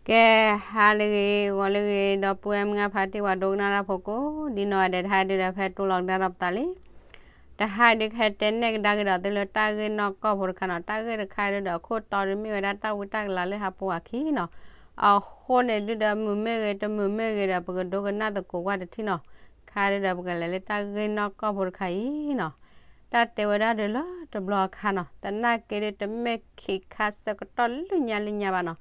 ကဲ, ဟါလၢအဂ့ၤ ဂီၤလၢအဂ့ၤ ဒီပုၢ်ဝဲၢ်မုၣ်ခွါ ပှၤဒိကနၣ်တၢ်ဖိကိးဒံနီၢ်ဂၤဒဲး, တဟါဒုဒီး ဖဲတိၢ်လီၤကဒါဒီးပသးလံ. တဟါဒု ကဟဲတဲနဲၣ်ကဒါက့ၤဒီးသုလၢတၢ်ဂ့ၢ်နီၢ်ကီၢ်ဖိတခါနီၤ. တၢ်ဂ့ၢ်တခါဒုဒီး အခိၣ်တီဒု မ့ၢ်ဝဲဒၣ်တၢ်ဝံတၢ်ကလၤလၢဟးပဝးခံနီၤ. အဃိန့ၣ်ဒုဒီး မုာ်မ့ၢ်ဂ့ၤ တမုာ်မ့ၢ်ဂ့ၤဒီး ပကဒိကနၣ်သကိးကွၢ်တထံၣ်နီၤ. ခါဒုဒီး ပကလဲၤလၢတၢ်ဂ့ၢ်နီၢ်ကီၢ်ဖိတခါအံၤနီၤ. တၢ်တဲဝဲဒၣ်ဒုလၢတဘျီအခါနီၤ, သနာ်က့ဒု တမ့ၢ်ခံခါဆၢကတီၢ်လၢညါလၢညါဘၣ်နီၤ.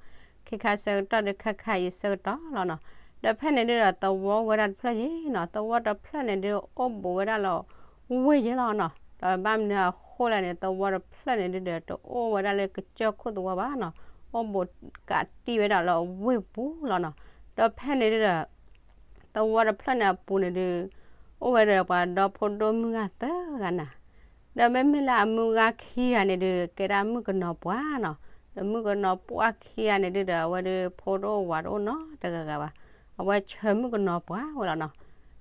ခံခါဆၢကတီၢ်ဒု ခါခါအံၤဆၢကတီၢ်လီၤနီၤ. ဒီးဖဲန့ၣ်ဒုဒီး သဝီဝဲဒၣ်တဖျၢၣ်ယဲနီၤ, သဝီတဖျၢၣ်န့ၣ်ဒု အိၣ်ဘူးဝဲဒၣ်လီၤ ဝ့ၢ်ယဲလီၤနီၤ. ဒီးဘၣ်မနုၤအဃိလဲၣ်န့ၣ် သဝီတဖျၢၣ်န့ၣ်ဒုဒီး တအိၣ်ဝဲဒၣ်လၢကစၢၢ်ခိၣ်သဝီဘၣ်နီၤ, အိၣ်ဘူးကးတံၢ်ဝဲဒၣ်လၢဝ့ၢ်ပူၤလီၤနီၤ. ဒီးဖဲန့ၣ်ဒုဒီး သဝီတဖျၢၣ်န့ၣ်အပူၤန့ၣ်ဒု အိၣ်ဝဲဒီးပှၤဒီဖိဒိၣ်မုၣ်ဂၤသၢဂၤနၤ. ဒီးမ့မ့ၢ်လၢအမုၢ်ဂၤခံဂၤန့ၣ်ဒု ကဲဒၣ်မုၣ်ကနီၤပှၢ်နီၤ. ဒီးမုၣ်ကနီၤပှၢ်ခံဂၤန့ၣ်ဒုဒီး အဝဲဒုဖိတအိၣ်ဝၤတအိၣ်နီတဂၤဂၤဘၣ်. အဝဲဆၢမုၣ်ကနီၤပှၢ်ဝဲလီၤနီၤ.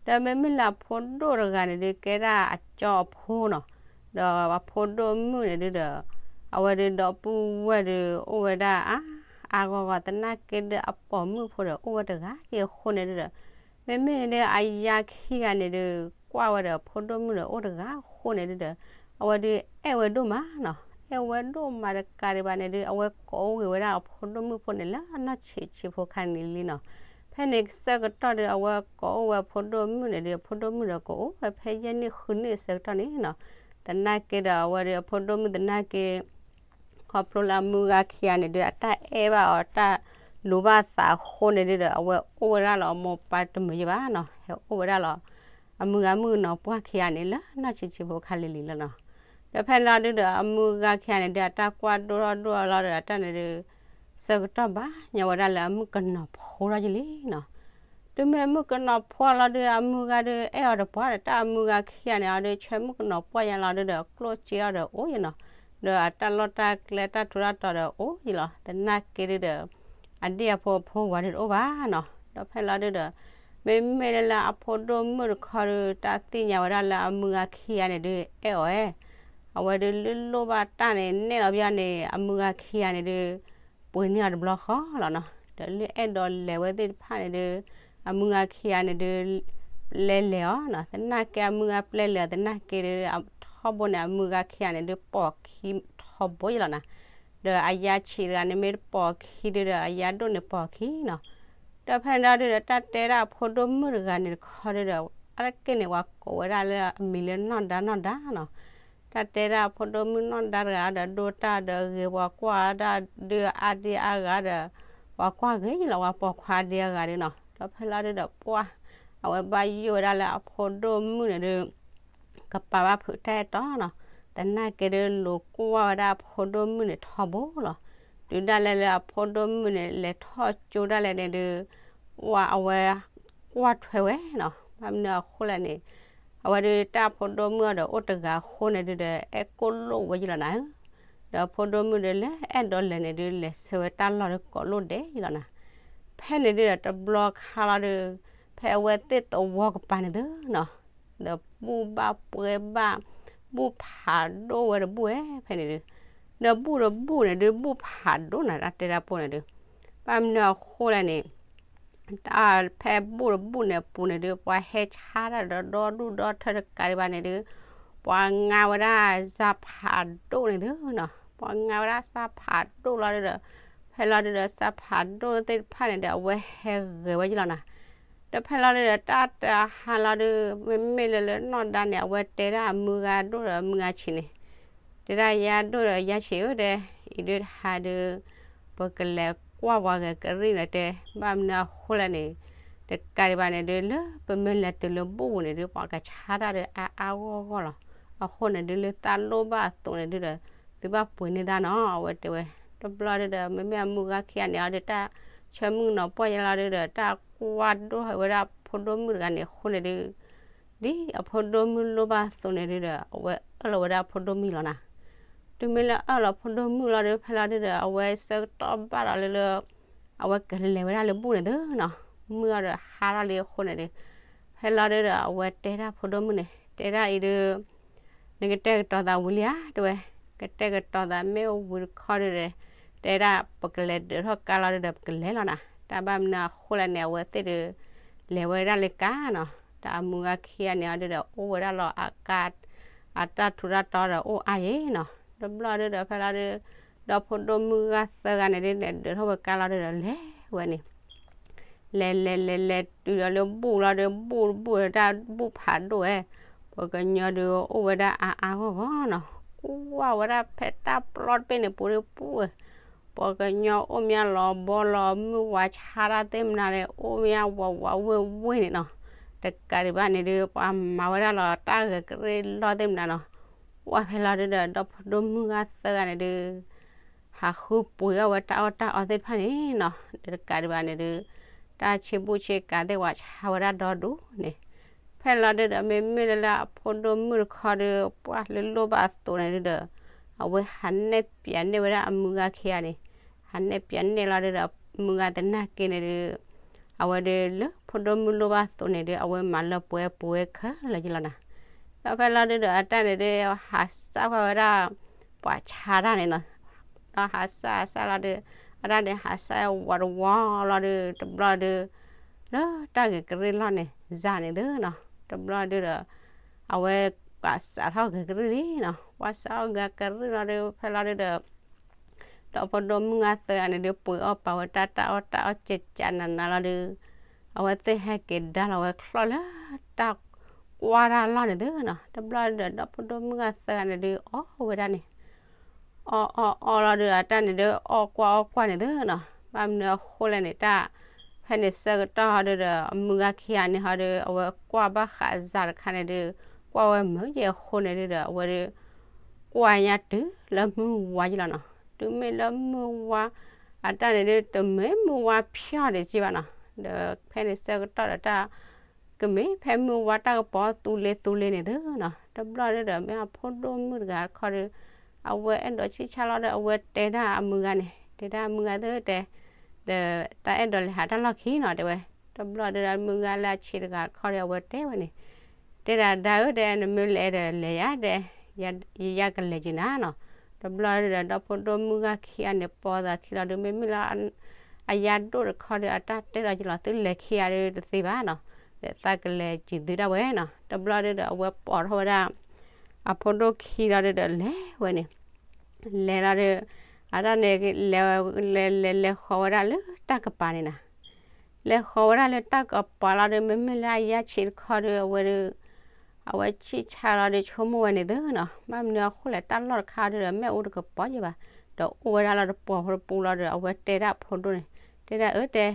ဒီးမ့မ့ၢ်လၢအဖိဒိၣ်တဂၤန့ၣ်ဒု ကဲဒၣ်အကၠီအဖိနီၤ. ဒီးအဖိဒိၣ်မုၣ်န့ၣ်ဒုဒီး အဝဲဒုဒီပုၢ်ဝဲၢ်ဒု အိၣ်ဝဲဒၣ်အါအါဂီၢ်ဂီၢ်, သနာ်က့ဒုအပိာ်မုၣ်ဖိဒီး အိၣ်ဝဲတဂၤက့အဃိန့ၣ်ဒုဒီး မ့မ့ၢ်န့ၣ်ဒု အယါခံဂၤန့ၣ်ဒု ကွၢ်ဝဲဒီးအဖိဒိၣ်မုၣ်ဒီး အိၣ်တဂၤအဃိန့ၣ်ဒုဒီး အဝဲဒုအဲၣ်ဝဲဒိၣ်မးနီၤ. အဲၣ်ဝဲဒိၣ်မးတကးဒံးဘၣ်န့ၣ်ဒု အဝဲကိးအိၣ်ဂ့ၤဝဲဒၣ်အဖိဒိၣ်မုၣ်ဖိန့ၣ်လၢအနီၢ်ဆံးဆံးဖိခါန့ၣ်လံနီၤ. ဖဲန့ၣ်ဆၢကတီၢ်ဒု အဝဲကိးအိၣ်ဝဲအဖိဒိၣ်မုၣ်န့ၣ်ဒု အဖိဒိၣ်မုၣ်ဒီးကအိၣ်ဝဲဖဲယဲၢ်နံၣ်ဃုနံၣ်အဆၢကတီၢ်န့ၣ်နီၤ. သနာ်က့ဒီးအဝဲဒုအဖိဒိၣ်မုၣ်သနာ်က့ ခီဖျိလၢအမုၢ်ဂၤခံဂၤန့ၣ်ဒု အတၢ်အဲၣ်ဘၣ်အီၤ တၢ်လိၤဘၣ်အသးအဃိန့ၣ်ဒုဒီး အဝဲအိၣ်ဝဲဒၣ်လီၤအမိၢ်ပၢ်တမုာ်ယဲၢ်ဘၣ်နီၤ. ဟဲအိၣ်ဝဲဒၣ်လီၤ အမုၢ်ဂၤမုၣ်ကနီၤပှၢ်ခံဂၤန့ၣ် လၢနီၢ်ဆံးဆံးဖိခါလံလံလီၤနီၤ. ဒီးဖဲန့ၣ်လီၤဒုဒီး အမုၢ်ဂၤခံဂၤန့ၣ်ဒု အတၢ်ကွၢ်ဒိၣ်ထီၣ်ဒိၣ်အလီၤဒီး အတၢ်န့ၣ်ဒု ဆၢကတီၢ်ဘၣ်ညါဝဲဒၣ်လၢအမုၣ်ကနီၤဖိထီၣ်ယဲၢ်လံနီၤ. တုၤမ့ၢ်မုၣ်ကနီၤဖိလီၤဒု အမုၢ်ဂၤဒု အဲၣ်အီၤတပှၢ်ဒီး တၢ်အမုၢ်ဂၤခံဂၤန့ၣ်အီၤဒု ဆၢမုၣ်ကနီၤပှၢ်ယဲၢ်လီၤဒုဒီး ကျိၣ်စ့အီၤဒီးအိၣ်ယဲၢ်နီၤ. ဒီးအတၢ်လီၢ်တၢ်ကျဲတၢ်ထူးတၢ်တီၤဒီးအိၣ်ယဲၢ်လီၤ. သနာ်က့ဒုဒီး အဒံၣ်အဖိအဖိဝၤဒုတအိၣ်ဘၣ်နီၤ. ဒီးဖဲလီၤဒုဒီး မ့မ့ၢ်လၢလၢအဖိဒိၣ်မုၣ်တခီဒု တၢ်သ့ၣ်ညါဝဲဒၣ်လၢအမုၢ်ဂၤခံဂၤန့ၣ်ဒု အဲၣ်အီၤဧဲ အဝဲဒုလၢလိၣ်ဘၣ်တၢ်န့ၣ် နဲၣ်လီၤပယီၤန့ၣ် အမုၢ်ဂၤခံဂၤန့ၣ်ဒု ပှ့ၤန့ၢ်အီၤတဘျီဃီလီၤနီၤ. ဒီးလၢအဲၣ်ဒိးလဲၤဝဲသ့ၣ်တဖၣ်န့ၣ်ဒု အမုၢ်ဂၤခံဂၤန့ၣ်ဒု ပျဲလဲၤအီၤနီၤ. သနာ်က့အမုၢ်ဂၤပျဲလဲၤအီၤ သနာ်က့ဒု ထီဘိန့ၣ် အမုၢ်ဂၤခံဂၤန့ၣ်ဒု ပိာ်ခံထီဘိယဲၢ်လီၤနီၤ. ဒီးအယါဆံးတဂၤန့ၣ်မ့ၢ်တပိာ်ခံဒုဒီး အယါဒိၣ်န့ၣ်ပိာ်ခံနီၤ. ဒီးဖဲန့ၣ်ဒုဒီး တၢ်တဲဒၣ်အဖိဒိၣ်မုၣ်တဂၤန့ၣ်တခီဒုဒီး အါတက့ၢ်န့ၣ် ပှၤကိးဝဲဒၣ်လၢအမံၤလၢနီၢ်ဒါနီၢ်ဒါနီၤ. တၢ်တဲဒၣ်အဖိဒိၣ်မုၣ်နီၢ်ဒါတဂၤဒီး ဒိၣ်တၢ်ဒီးဂ့ၤ ပှၤကွၢ်ဒၣ်ဒုအါဒံအါဂၤဒီး ပှၤကွၢ်ဂ့ၤလီၤ ပှၤပိာ်ခွါဒံအါဂၤဒုနီၤ. ဒီးဖဲလီၤဒုဒီးပှၢ် အဝဲဘၣ်ယိၣ်ဝဲဒၣ်လၢအဖိဒိၣ်မုၣ်န့ၣ်ဒု ကပာ်ဘၣ်ဖုးတၢ်အဲၣ်တီနီၤ. သနာ်က့ဒုလိၤကွၢ်ဝဲဒၣ်အဖိဒိၣ်မုၣ်န့ၣ်ထီဘိလီၤ. တုၤဒၣ်လဲာ်လၢအဖိဒိၣ်မုၣ်န့ၣ် လဲၤထီၣ်ကၠိဒၣ်လဲာ်န့ၣ်ဒု ပှၢ်အဝဲကွၢ်ထွဲဝဲနီၤ. ဘၣ်မနုၤအဃိလဲၣ်န့ၣ် အဝဲဒုတၢ်ဖိဒိၣ်မုၣ်အီၤဒီးအိၣ်တဂၤအဃိန့ၣ်ဒုဒီး အဲၣ်ကိၣ်လိၣ်ဝဲယဲၢ်လီၤနၤ. ဒီးအဖိဒိၣ်မုၣ်ဒုလၢအဲၣ်ဒိးလဲၤန့ၣ်ဒု လဲၤဆှၢဝဲတၢ်လီၢ်ဒုကိးလိၣ်ဒဲးယဲၢ်လီၤနၤ. ဖဲန့ၣ်ဒုဒီးတဘျီခါလီၤဒု ဖဲအဝဲသ့ၣ်သဝီကပၤန့ၣ်သုနီၤ ဒီးဘူၣ်ဘၣ်ပှဲၤဘၣ် ဘူၣ်ဖးဒိၣ်ဝဲတဘူၣ်ဝဲ ဖဲန့ၣ်ဒု ဒီးဘူၣ်တဘူၣ်န့ၣ်ဒု ဘူၣ်ဖးဒိၣ်နၤ တၢ်တဲတၢ်ပိၢ်န့ၣ်ဒု ဘၣ်မနုၤအဃိလဲၣ်န့ၣ် တၢ်ဖဲဘူၣ်တဘူၣ်န့ၣ်အပူၤန့ၣ်ဒု ပှၤဟဲဆါတၢ်ဒီးဒီဒူၣ်ဒီထၢတကးဒံးဘၣ်န့ၣ်ဒု ပှၤငါဝဲဒၣ်စၢ်ဖးဒိၣ်န့ၣ်သုနီၤ ပှၤငါဝဲဒၣ်စၢ်ဖးဒိၣ်လီၤဒုဒီး ဖဲလီၤဒုဒီး စၢ်ဖးဒိၣ်သ့ၣ်တဖၣ်န့ၣ်ဒီး အဝဲဟဲဂဲၤဝဲယဲၢ်လီၤနၤ. ဒီးဖဲလီၤဒုဒီး တၢ်တဟါလီၤဒု မ့မ့ၢ်လၢလၢနီၢ်ဒါန့ၣ် အဝဲတဲဒၣ်အမုၢ်ဂၤဒိၣ်ဒီးအမုၢ်ဂၤဆံးန့ၣ် တဲဒၣ်ယါဒိၣ်ဒီးယါဆံးဧၢဒဲး အံၤဒုတဟါဒု ပကလဲၤကွၢ်ပှၤဂဲၤကရံၣ်နၤတဲ ဘၣ်မနုၤအဃိလဲၣ်န့ၣ် တကးဒံးဘၣ်န့ၣ်ဒု လၢပမ့ၢ်လဲၤတုၤလၢဘူၣ်ပူၤန့ၣ်ဒု ပှၤကဆါတၢ်ဒုးအါအါဂီၢ်ဂီၢ်လီၤ. အဃိန့ၣ်ဒု လၢတၢ်လိၣ်ဘၣ်အသိးန့ၣ်ဒုဒီး သုဘၣ်ပှ့ၤန့ၢ်တၢ်နီၤ အဝဲတဲဝဲ. တဘျီဒုဒီး မ့မ့ၢ်အမုၢ်ဂၤခံဂၤန့ၣ်အီၤဒု တၢ်ဆၢမုၢ်ကနီၤပှၢ်ယဲလီၤဒုဒီး တၢ်ကွၢ်ဒိၣ်ဝဲဒၣ်ဖိဒိၣ်မုၣ်တဂၤန့ၣ်အဃိန့ၣ်ဒု ဒ်အဖိဒိၣ်မုၣ်လိၣ်ဘၣ်အသိးန့ၣ်ဒုဒီး အဝဲအၢၣ်လီၤဝဲဒၣ်အဖိဒိၣ်မုၣ်လီၤနၤ. တုၤမ့ၢ်လၢအၢၣ်လီၤဖိဒိၣ်မုၣ်လီၤဒု ဖဲလီၤဒုဒီး အဝဲဆၢကတီၢ်ဘၣ်ဒီးလၢလၢ အဝဲကလဲၤဝဲဒၣ်လၢဘူၣ်န့ၣ်သုနီၤ မုၢ်အီၤဒီးဟါထီၣ်လံအဃိန့ၣ်ဒု ဖဲလီၤဒုဒီး အဝဲတဲဒၣ်ဖိဒိၣ်မုၣ်န့ၣ် တဲဒၣ်အံၤဒု နကတဲာ်ကတီၤသးဝံၤလံဧါ တဲဝဲ, ကတဲာ်ကတီၤသးမ့ၢ်ဝံၤတခီဒုဒီး တဲဒၣ်ပကလဲၤဒၢးထီၣ်ကါလီၤဒုဒီး ပကလဲၤလီၤနၤ. တၢ်ဘၣ်မနုၤအဃိလဲၣ်န့ၣ် အဝဲသ့ၣ်ဒီး လဲၤဝဲဒၣ်လၢကါနီၤ, တၢ်အမုၢ်ဂၤခံဂၤန့ၣ်အီၤဒုဒီး အိၣ်ဝဲဒၣ်လီၤအကါ အတၢ်ထူးတၢ်တီၤဒီးအိၣ်အါယဲနီၤ. တဘျီဒုဒီးဖဲလီၤဒု ဒီဖိဒိၣ်မုၣ်ဂၤသၢဂၤန့ၣ်ဒုန့ၣ် ဒၢးထီၣ်ဝဲကါလီၤဒုဒီး လဲၤဝဲန့ၣ် လဲၤလဲၤလဲၤလဲၤတုၤဒီးလၢဘူၣ်လီၤဒီး ဘူၣ်ဘူၣ်ဒီးတၢ်ဘူၣ်ဖးဒိၣ်ဝဲ, ပှၤကညီဒုအိၣ်ဝဲဒၣ်အါအါဂီၢ်ဂီၢ်နီၤ, ကွၢ်ဝဲဒၣ်ဖဲတၢ်ပျီတဘ့ၣ်န့ၣ်ပူၤဒုပူၤဝဲ, ပှၤကညီအိၣ်မးလီၤဘီလီၤမုၢ်ဝါဆါတၢ်သ့ၣ်မနုၤန့ၣ် အိၣ်မးဝးဝးဝ့ၢ်ဝ့ၢ်န့ၣ်နီၤ, တကးဒံးဘၣ်န့ၣ်ဒု ပှၤမၤဝဲဒၣ်လီၤတၢ်ဂဲၤကရ့ၣ်လီၢ်သ့ၣ်မနုၤနီၤ, ကွၢ်ဖဲလီၤဒုဒီး ဒီဖိဒိၣ်မုၣ်ဂၤသၢဂၤန့ၣ်ဒု ဟးဃုပှ့ၤအီၣ်ဝဲတၢ်အီၣ်တၢ်အီသ့ၣ်တဖၣ်န့ၣ်နီၤ, ဒီးတကးဒံးဘၣ်န့ၣ်ဒု တၢ်ဆ့ဘူၣ်ဆ့ကၤသ့ၣ်ဝးဆါဝဲဒၣ်ဒီဒူၣ်န့ၣ်, ဖဲလီၤဒုဒီး မ့မ့ၢ်လၢလၢအဖိဒိၣ်မုၣ်တခီဒု ပှၤလၢလိၣ်ဘၣ်အသိးန့ၣ်ဒုဒီး အဝဲဟးနဲၣ်ပၠးန့ၢ်ဝဲဒၣ်အမုၢ်ဂၤခံဂၤန့ၣ်, ဟးနဲၣ်ပၠးန့ၢ်လီၤဒုဒီး မုၢ်ဂၤသနာ်က့န့ၣ်ဒု အဝဲဒုလၢဖိဒိၣ်မုၣ်လိၣ်ဘၣ်အသိးန့ၣ်ဒု အဝဲမၤလၢပှဲၤပှဲၤခဲလၢာ်ကလီၤနၤ, ဒီးဖဲလီၤဒုဒီးအတၢ်န့ၣ်ဒု ဟးစၢ်ကွၢ်ဝဲဒၣ် ပှၤဆါတၢ်န့ၣ်နီၤ, ဒီးဟးစၢ်ဟးစၢ်လီၤဒု အတၢ်န့ၣ်ဟးစၢ်ဝးတဝီလီၤဒု တဘျီဒု လၢတၢ်ဂဲၤကရ့ၣ်လီၢ်န့ၣ် စၤန့ၣ်သုနီၤ, တဘျီဒုဒီး အဝဲကွၢ်စးထီၣ်ဂဲၤကရ့ၣ်လံနီၤ, ကွၢ်စးထီၣ်ဂဲၤကရ့ၣ်လီၤဒု ဖဲလီၤဒုဒီး ဒီဖိဒိၣ်မုၣ်ဂၤသၢဂၤန့ၣ်ဒု ပှ့ၤအီၣ်ပာ်ဝဲတၢ်တၢ်အီၣ်တၢ်အီၣ်ကဲကးနးနးလီၤဒု အဝဲသ့ၣ်ဟဲက့ၤဒါလီၤဝဲချီၣ်လၢတၢ်ကွၢ်တၢ်လီၢ်န့ၣ်သုနီၤ, တဘျီဒုဒီး ဒီဖိဒိၣ်မုၣ်ဂၤသၢဂၤန့ၣ်ဒု အီၣ်ဝဲဒၣ်န့ၣ် အီၣ်အီၣ်အီၣ်လီၤဒု အတၢ်န့ၣ်ဒု အီၣ်ကွၢ်အီၣ်ကွၢ်န့ၣ်သုနီၤ, ဘၣ်မနုၤအဃိလဲၣ်န့ၣ် တၢ် ဖဲန့ၣ်ဆၢကတီၢ်ဟီဒုဒီး အမုၢ်ဂၤခံဂၤန့ၣ်ဟီဒု အဝဲကွၢ်ဘၣ်ဃးစၤတခါန့ၣ်ဒု ကွၢ်ဝဲမုာ်ယဲအဃိန့ၣ်ဒုဒီး အဝဲဒု ကွၢ်ညါတုၤလၢမုၢ်ဝါယလီၤနီၤ, တုၤမ့ၢ်လၢမုၢ်ဝါ အတၢ်န့ၣ်ဒု တမ့ၢ်မုၢ်ဝါဖျီၣ်ဒံးက့ဘၣ်နီၤ, ဒီးဖဲန့ၣ်ဆၢကတီၢ်ဒီးတၢ် ကမ့ၢ်ဖဲမုၢ်ဝါတၢ်ကပီၤသူလ့သူလ့န့ၣ်သုနီၤ, တဘျီဒုဒီး မ့ၢ်အဖိဒိၣ်မုၣ်တဂၤတခီဒု အဝဲအဲၣ်ဒိးဆံၣ်ဆါလီၤဒီး အဝဲတဲဒၣ်အမုၢ်ဂၤန့ၣ် တဲဒၣ်အမုၢ်ဂၤသုတဲ ဒီးသးအဲၣ်ဒိးလဲၤဟးတၢ်လီၢ်ခံနီၤ တဲဝဲ, တဘျီဒုဒီးမုၢ်ဂၤလၢအဆံးတဂၤတခီဒု အဝဲတဲဝဲန့ၣ် တဲဒၣ်ဒါဧၢတဲ နမ့ၢ်လဲၤဒီးလဲၤယၤတဲ ယယကလဲၤက့ၤနၤနီၤ, တဘျီဒုဒီး ဒီဖိဒိၣ်မုၢ်ဂၤခံဂၤန့ၣ် ပိာ်သးခံလီၤဒု မ့မ့ၢ်လၢ အယၤဒိၣ်တခီဒီး အတၢ်တဲလီၤက့ၤလီၤ သုလဲၤခံဂၤဒုတသ့ဘၣ်နီၤ, ဒီးသးကလဲၤက့ၤသုဒၣ်ဝဲနီၤ, တဘျီဒုဒီး အဝဲပိာ်ထီၣ်ဝဲဒၣ် အဖိဒိၣ်ခံလီၤဒုဒီးလဲၤဝဲန့ၣ်, လဲၤလီၤဒု အတၢ်န့ၣ် လဲၤလဲၤလဲၤလဲၤဃီၤဝဲဒၣ်လၢတၢ်ကပၤန့ၣ်နီၤ, လဲၤဃီၤဝဲဒၣ်လၢတၢ်ကပၤလီၤဒု မ့မ့ၢ်လၢအယၤဆံးတခီဒု အဝဲဒု အဝဲဆံၣ်ဆါလီၤဒု ဆိကမိၣ်ဝဲန့ၣ်သုနီၤ, ဘၣ်မနုၤအဃိလဲၣ် တၢ်လီၢ်တခါဒုဒီး မ့ၣ်အူတကပီၤယံၤဘၣ်, ဒီးအိၣ်ဝဲဒၣ်လီၤတပှီၢ်ဖိတပူၤလီၤဒု အဝဲတဲဒၣ်အဖိဒိၣ်န့ၣ်, တဲဒၣ်အၢတဲ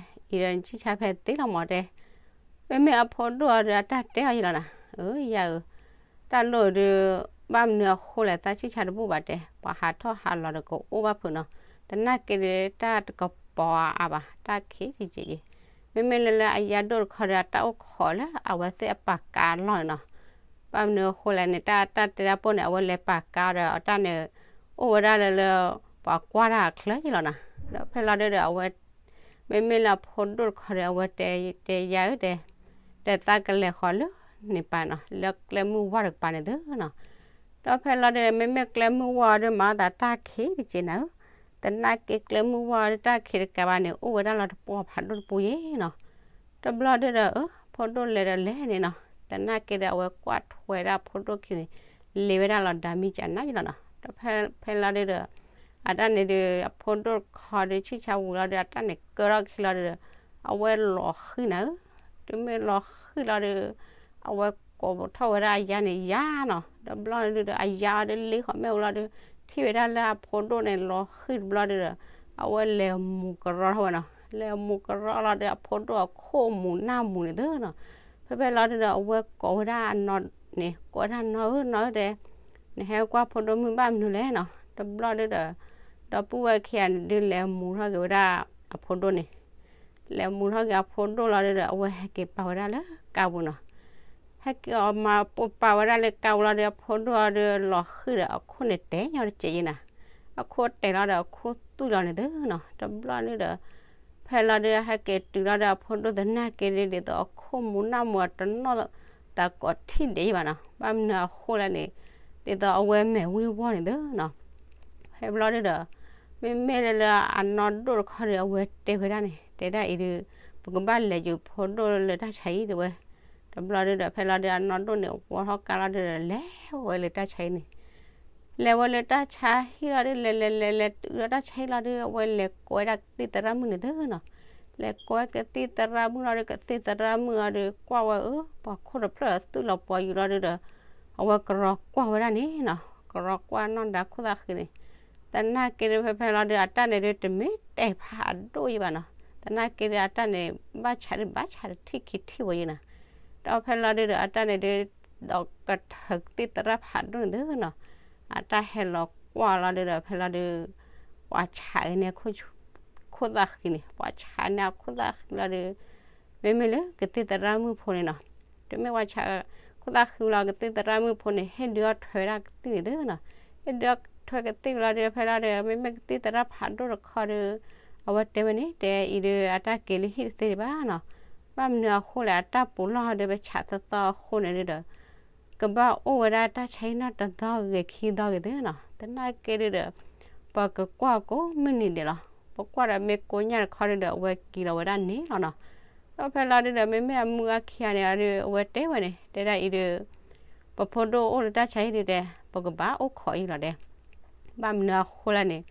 အံၤဒီးနဆံၣ်ဆါဖဲသ့လီၤမးတဲ, မ့မ့ၢ်အဖိဒိၣ်အီၤဒု အတၢ်တဲအီၤယံၤလီၤနၤ, အၢ ယၤဧၢ တၢ်လိၣ်ဒု ဘၣ်မနုၤအဃိလဲၣ် သးဆံၣ်ဆါတဘူၣ်ဘၣ်တဲ, ပှၤဟးထီၣ်ဟးလီၤဒီးကအိၣ်ဘၣ်ဖုးနီၤ, သနာ်က့ဒု တၢ်တကပီၤအါအါဘၣ် တၢ်ခံးက့ၤက့ၤက့ၤ, မ့မ့ၢ်လၢလၢအယၤဒိၣ်တခီဒီး အတၢ်အိၣ်ခိးလၢအဝဲသ့ၣ်အပာ်ကါအလီၢ်န့ၣ်နီၤ, ဘၣ်မနုၤအဃိလဲၣ်န့ၣ် တၢ်တၢ်တဲဒၣ်ပိၢ်န့ၣ် အဝဲလဲၤပာ်ကါဒီး အတၢ်န့ၣ် အိၣ်ဝဲဒၣ်လၢလၢ ပှၤကွၢ်တၢ်အချၢယံၤလီၤနီၤ, ဒီးဖဲလီၤဒုဒီး အဝဲ မ့မ့ၢ်လၢအဖိဒိၣ်တခီဒီး အဝဲတဲ တဲယၤဧၢတဲ ဒီးသးကလဲၤဃီၤလၢန့ၣ်ပၤနီၤ လၢကျဲမုၢ်ဝါတကပၤန့ၣ်သုနီၤ, ဒီးဖဲလီၤဒု မ့မ့ၢ်ကျဲမုၢ်ဝါအီၤဒု မၤအသးတၢ်ခံးတက့ၤနၤဧၢ, သနာ်က့ကျဲမုၢ်ဝါအီၤဒု တၢ်ခံးတကးဘၣ်န့ၣ် အိၣ်ဝဲဒၣ်လီၤတပှီၢ်ဖးဒိၣ်တပူၤယံၤနီၤ, တဘျီဒုဒီး အၢ ဖိဒိၣ်လဲၤဒီးလဲၤန့ၣ်နီၤ, သနာ်က့ဒီး အဝဲကွၢ်ထွဲဒၣ်ဖိဒိၣ်ခံန့ၣ် လ့ဝဲဒၣ်လီၤဒါမံကနၣ်ယံၤလီၤနီၤ, ဒီးဖဲလီၤဒုဒီး အတၢ်န့ၣ်ဒု အဖိဒိၣ်တခီဒု ဆံၣ်ဆါဝံၤလီၤဒု အတၢ်န့ၣ် ကၢထီၣ်ခံလီၤဒုဒီး အဝဲလီၤဃံၤနၤဧၢ, တုၤမ့ၢ်လီၤဃံၤလီၤဒု အဝဲကိးထီၣ်ဝဲဒၣ်အယၤန့ၣ်ယၤနီၤ, ဒီးဘျီဒုဒီး အယၤအီၤဒု လ့ဃီၤမ့ၣ်အူလီၤဒု ထံၣ်ဝဲဒၣ်လၢအဖိဒိၣ်န့ၣ် လီၤဃံၤတဘျီဒုဒီး အဝဲလဲၤမူၤကရီထီၣ်ဝဲနီၤ, လဲၤမူၤကရီလီၤဒု အဖိဒိၣ်အခိၣ်မူၤနၢ်မူၤန့ၣ်သုနီၤ, ဖဲဖဲလီၤဒုဒီး အဝဲကိးဝဲဒၣ်အနီၢ်န့ၣ် ကိးဝဲဒၣ်နီၢ်ဧၢ နီၢ်ဧၢတဲ နဟဲကွၢ်ဖိဒိၣ်မုၣ်ဘၣ်မနုၤလဲၣ်နီၤ, တဘျီဒုဒီး ဒီပုၢ်ဝဲၢ်ခံဂၤန့ၣ်ဒု လဲၤမူၤထီၣ်က့ၤဝဲဒၣ်အဖိဒိၣ်န့ၣ်, လဲၤမူၤထီၣ်က့ၤအဖိဒိၣ်လီၤဒုဒီး အဝဲဟဲက့ၤပာ်ဝဲဒၣ်လၢကါပူၤနီၤ, ဟဲက့ၤအီၤမၤပာ်ဝဲဒၣ်လၢကါပူၤလီၤဒု အဖိဒိၣ်အီၤဒု လီၤဃံၤဒီးအခိၣ်န့ၣ်တဲာ်ညီတစဲးယံၤနၤ, အခိၣ်တဲာ်လီၤဒီးအခိၣ်သွံၣ်လီၤန့ၣ်သုနီၤ, တဘျီဒုဒီး ဖဲလီၤဒု ဟဲက့ၤတုၤလီၤဒီးအဖိဒိၣ်သနာ်က့ဒု ဒ်သိးအခိၣ်မူၤနၢ်မူၤအတနီၣ် သးကိးထံၣ်ဒဲးယံၤဘၣ်နီၤ, ဘၣ်မနုၤအဃိလဲၣ်န့ၣ် ဒ်သိးအဝဲမဲာ်ဝံၤဝီန့ၣ်သုနီၤ, ဖဲဘျီဒုဒီး မ့မ့ၢ်လၢလၢအနီၢ်ဒိၣ်တခီဒီး အဝဲတဲဝဲဒၣ်န့ၣ် တဲဒၣ်အံၤဒုး ပကဘၣ်လဲၤယုၤဖိဒိၣ်လၢတၢ်ဆါအံၤတဲဝဲ. တဘျီဒုဒီး ဖဲလီၤဒုဒီး အနီၢ်ဒိၣ်န့ၣ် ဝီထီၣ်ကါလီၤဒုဒီး လဲၤဝဲလၢတၢ်ဆါအံၤန့ၣ် လဲၤဝဲလၢတၢ်ဆါဟံၣ်လီၤဒု လဲၤလဲၤလဲၤလဲၤတုၤဒီးတၢ်ဆါဟံၣ်လီၤဒု အဝဲလဲၤကိးဝဲဒၣ်ကသံၣ်သရၣ်မုၣ်န့ၣ်သုနီၤ. လဲၤကိးဝဲကသံၣ်သရၣ်မုၣ်လီၤဒု ကသံၣ်သရၣ်မုၣ်အီၤဒု ကွၢ်ဝဲအၢ ပှၤခိၣ်တဖျၢၣ်ဒီးသုးလီၤပှီၤယူၤလီၤဒုဒီး အဝဲကရီကွၢ်ဝဲဒၣ်န့ၣ်နီၤ. ကရီကွၢ်နီၢ်ဒါခိၣ်သၣ်ဃံန့ၣ် သနာ်က့ဒု ဖဲဖဲလီၤဒု အတၢ်န့ၣ်ဒု တမ့ၢ်တဲဖးအဒိၣ်ယံၤဘၣ်နီၤ. သနာ်က့ဒု အတၢ်န့ၣ် ဘၣ်ဆးဒု ဘၣ်ဆးတထံၣ်ခံထံၣ်ဝဲယံၤနီၤ. ဒီးဖဲလီၤဒုဒီး အတၢ်န့ၣ်ဒု ဒီးကထၢကသံၣ်သရၣ်ဖးဒိၣ်န့ၣ်သုနီၤ. အတၢ်ဟဲလီၤကွၢ်လီၤဒုဒီး ဖဲလီၤဒု ပှၤဆးန့ၢ်ခိၣ်သၣ်ဃံန့ၣ် ပှၤဆးန့ၢ်အခိၣ်သၣ်ဃံလီၤဒု မ့မ့ၢ်လၢကသံၣ်သရၣ်မုၣ်ဖိန့ၣ်နီၤ. တမ့ၢ်ပှၤဆးခိၣ်သၣ်ဃံလီၤ ကသံၣ်သရၣ်မုၣ်ဖိန့ၣ် ဟ့ၣ်ဒုးအီၣ်ထွဲဝဲဒၣ်ကသံၣ်န့ၣ်သုနီၤ. ဟ့ၣ်ဒုးအီၣ်ထွဲကသံၣ်လီၤဒု ဖဲလီၤဒု မ့မ့ၢ်ကသံၣ်သရၣ်ဖးဒိၣ်တခီဒု အဝဲတဲဝဲန့ၣ် တဲအံၤဒု အတၢ်က့ၤလၢဟံၣ်တသ့ဒံးဘၣ်နီၤ. ဘၣ်မနုၤအဃိလဲၣ် အတၢ်ပူၤလီၢ်ဒု ပဆးသီသီအဃိန့ၣ်ဒုဒီး ကဘၣ်အိၣ်ဝဲဒၣ်တၢ်ဆါဟံၣ်နီၢ်တသီဂ့ၤခံသီဂ့ၤသုနီၤ. သနာ်က့ဒုဒီး ပကကွၢ်ကိးမုၢ်နံၤဒဲးလီၤ. ပကွၢ်ဒီးမ့ၢ်ကိညၢ်တခီဒုဒီး အဝဲက့ၤလီၤဝဲဒၣ်န့ၣ်လီၤနီၤ. ဒီးဖဲလီၤဒုဒီး မ့မ့ၢ်အမုၢ်ဂၤခံဂၤန့ၣ်အီၤဒု အဝဲတဲဝဲန့ၣ် တဲဒၣ်အံၤဒု ပဖိဒိၣ်အိၣ်လၢတၢ်ဆါဟံၣ်ဒုတဲ ပကဘၣ်အိၣ်ခိးအံၤလီၤဒဲး. ဘၣ်မနုၤအဃိလဲၣ်န့ၣ်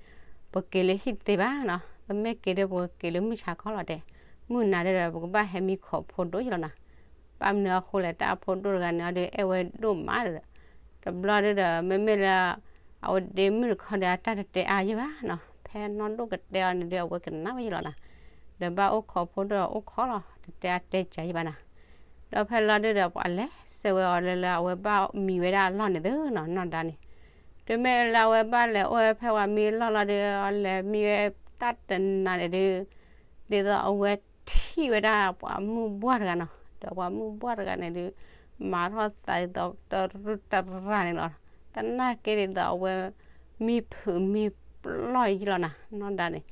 ပက့ၤလၢဟံၣ်တသ့ဘၣ်နီၤ. ပမ့ၢ်က့ၤဒု ပကက့ၤလၢမုၢ်ဆါခီလီၤဒဲး. မုၢ်နၤဒုဒီး ပကဘၣ်ဟဲမံခိးဖိဒိၣ်ယံၤလီၤနီၤ. ဘၣ်မနုၤအဃိလဲၣ် တၢ်အဖိဒိၣ်တဂၤန့ၣ်အီၤဒု အဲၣ်ဝဲဒိၣ်မးဒီး တဘျီဒုဒီး မ့မ့ၢ်လၢ အဝဲဒ့မုၣ်တခီဒီး အတၢ်တတဲအါယံၤဘၣ်နီၤ. ဖဲနီၢ်ဒိၣ်ကတဲအီၤန့ၣ်ဒု အဝဲကနၣ်ဝဲယံၤလီၤနီၤ. ဒီးဘၣ်အိၣ်ခိးဖိဒိၣ်ဒီးအိၣ်ခိးလီၤ တတဲအါတဲကၢယံၤဘၣ်နီၤ. ဒီးဖဲလီၤဒုဒီး ပှၤလဲၤဆှၢဝဲအီၤလၢလၢအဝဲဘၣ်မံဝဲဒၣ်အလီၢ်န့ၣ်သုနီၤ နီၢ်ဒါန့ၣ်. တုၤမ့ၢ်လၢအဝဲဘၣ်လဲၤအိၣ်ဝဲဖဲပှၤမံအလီၢ်လီၤဒု အလဲၤမံဝဲတၢ်တနၤန့ၣ်ဒု ဒ်သိးအဝဲထံၣ်ဝဲဒၣ်ပှၤမုၢ်ဘှၢ်တဂၤနီၤ. ဒီးပှၤမုၢ်ဘှၢ်တဂၤန့ၣ်ဒု မၤထီၣ်သးဒ်သိးတရူၢ်တရၤန့ၣ်လီၤ. သနာ်က့ဒ်သိးအဝဲ မံဖုးမံပျီၢ်ယံၤလီၤနီၤ နီၢ်ဒါန့ၣ်.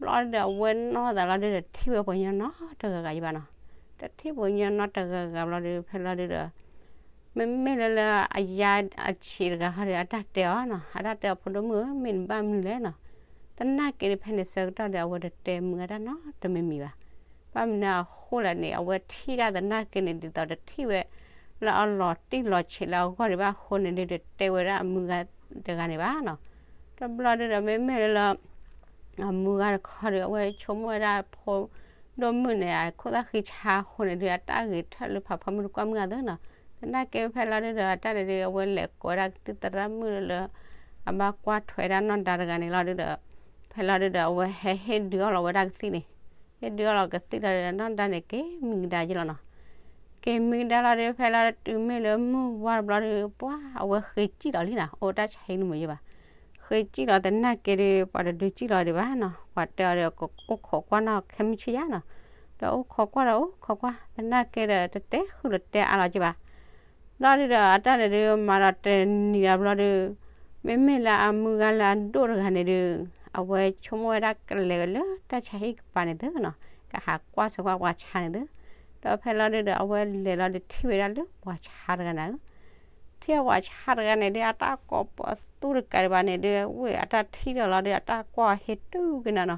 ဘျီဒုဒီး အဝဲနီၢ်သးလီၤဒုဒီး တထံၣ်ဝဲပှၤကညီနီတဂၤဂၤယံၤဘၣ်နီၤ. တထံၣ်ပှၤကညီနီတဂၤဂၤဘျီဒု ဖဲလီၤဒုဒီး မ့မ့ၢ်လၢလၢအယါအဆံးတဂၤဃီဒီး အတၢ်တဲအီၤနီၤ, အတၢ်တဲအီၤ ဖိဒိၣ်မုၣ်ဧၢ, မ့ၢ်နဘၣ်မနုၤလဲၣ်နီၤ. သနာ်က့ဒီး ဖဲန့ၣ်ဆၢကတီၢ်ဒီး အဝဲတတဲမုၢ်ဂၤတၢ်နီတမံၤမံၤဘၣ်. ဘၣ်မနုၤအဃိလဲၣ်န့ၣ် အဝဲထံၣ်တၢ်သနာ်က့န့ၣ် ဒ်သိးတထံၣ်ဝဲလၢအလီၤတံၢ်လီၤဆဲးလၢအဂီၢ်ဒံးဘၣ်အဃိန့ၣ် ဒုးတတဲဝဲဒၣ်အမုၢ်ဂၤတဂၤန့ၣ်ဘၣ်နီၤ. တဘျီဒုဒီး မ့မ့ၢ်လၢလၢ အမုၢ်ဂၤတခီဒီး အဝဲဆိကမိၣ်ဝဲဒၣ်ဖိဒိၣ်မုၣ်န့ၣ် အခိၣ်သၣ်ဃံဆါအဃိန့ၣ်ဒုး အတၢ်ဂ့ၤထၢၣ်လၢဖးဖီမုၢ်တကွၢ်မုၢ်ဂၤသ့နီၤ. သနာ်က့ဖဲလီၤဒုဒီး အတၢ်န့ၣ်ဒုး အဝဲလဲၤကိးဝဲဒၣ်ကသံၣ်သရၣ်မုၣ်လၢ အဘၣ်ကွၢ်ထွဲဒၣ်နီၢ်ဒါတဂၤန့ၣ်လီၤဒုဒီး ဖဲလီၤဒုဒီး အဝဲဟဲဟ့ၣ်ဒုးအီၣ်လီၤဝဲဒၣ်ကသံၣ်န့ၣ်, ဟ့ၣ်ဒုးအီၣ်လီၤကသံၣ်လီၤဒီး နီၢ်ဒါန့ၣ်က့ၤမံကဒါယံၤလီၤနီၤ. က့ၤမံကဒါလီၤဒုး ဖဲလီၤတုၤမ့ၢ်လၢမုၢ်ဝါတဘျီဒုး ပှၤအဝဲဃ့ကံၣ်လီၤလံနီၤ, အိၣ်တၢ်ဆါဟံၣ်န့ၣ်မ့ၢ်ယဘၣ် ဃ့ကံၣ်လီၤသနာ်က့ဒီး ပှၤတဒုးကံၣ်လီၤဒံးဘၣ်နီၤ, ပှၤတဲအီၤဒီး အိၣ်ခိးကွၢ်နီၢ်ခဲမုၢ်ဆ့ၣ်ယါနီၤ, ဒီးအိၣ်ခိးကွၢ်ဒီးအိၣ်ခိးကွၢ် သနာ်က့ဒီး တတဲဃုာ်တတဲအါလီၤက့ဘၣ်. ဘျီဒုဒီး အတၢ်န့ၣ်ဒုး မၤဒီးတနံၤဒီးဘျီဒုး မ့မ့ၢ်လၢအမုၢ်ဂၤလၢအဒိၣ်တဂၤန့ၣ်ဒုး အဝဲဆိကမိၣ်ဝဲဒၣ်ကလဲၤလၢတၢ်ဆါဟံၣ်ကပၤန့ၣ်သုနီၤ, ကဟးကွၢ်ဆၢကွၢ်ပှၤဆါန့ၣ်သု, ဒီးဖဲလီၤဒုဒီး အဝဲလဲၤလီၤဒုးထံၣ်ဝဲဒၣ်လၢပှၤဆါတဂၤန့ၣ်ဧၢ ထံၣ်ပှၤဆါတဂၤန့ၣ်ဒုး အတၢ်ကိးပသူတကးဒံးဘၣ်န့ၣ်ဒုး ဝဲအတၢ်ထံၣ်ဒီးလီၤဒုး အတၢ်ကွၢ်ဟ့ၣ်တူၢ်ကနၤနီၤ,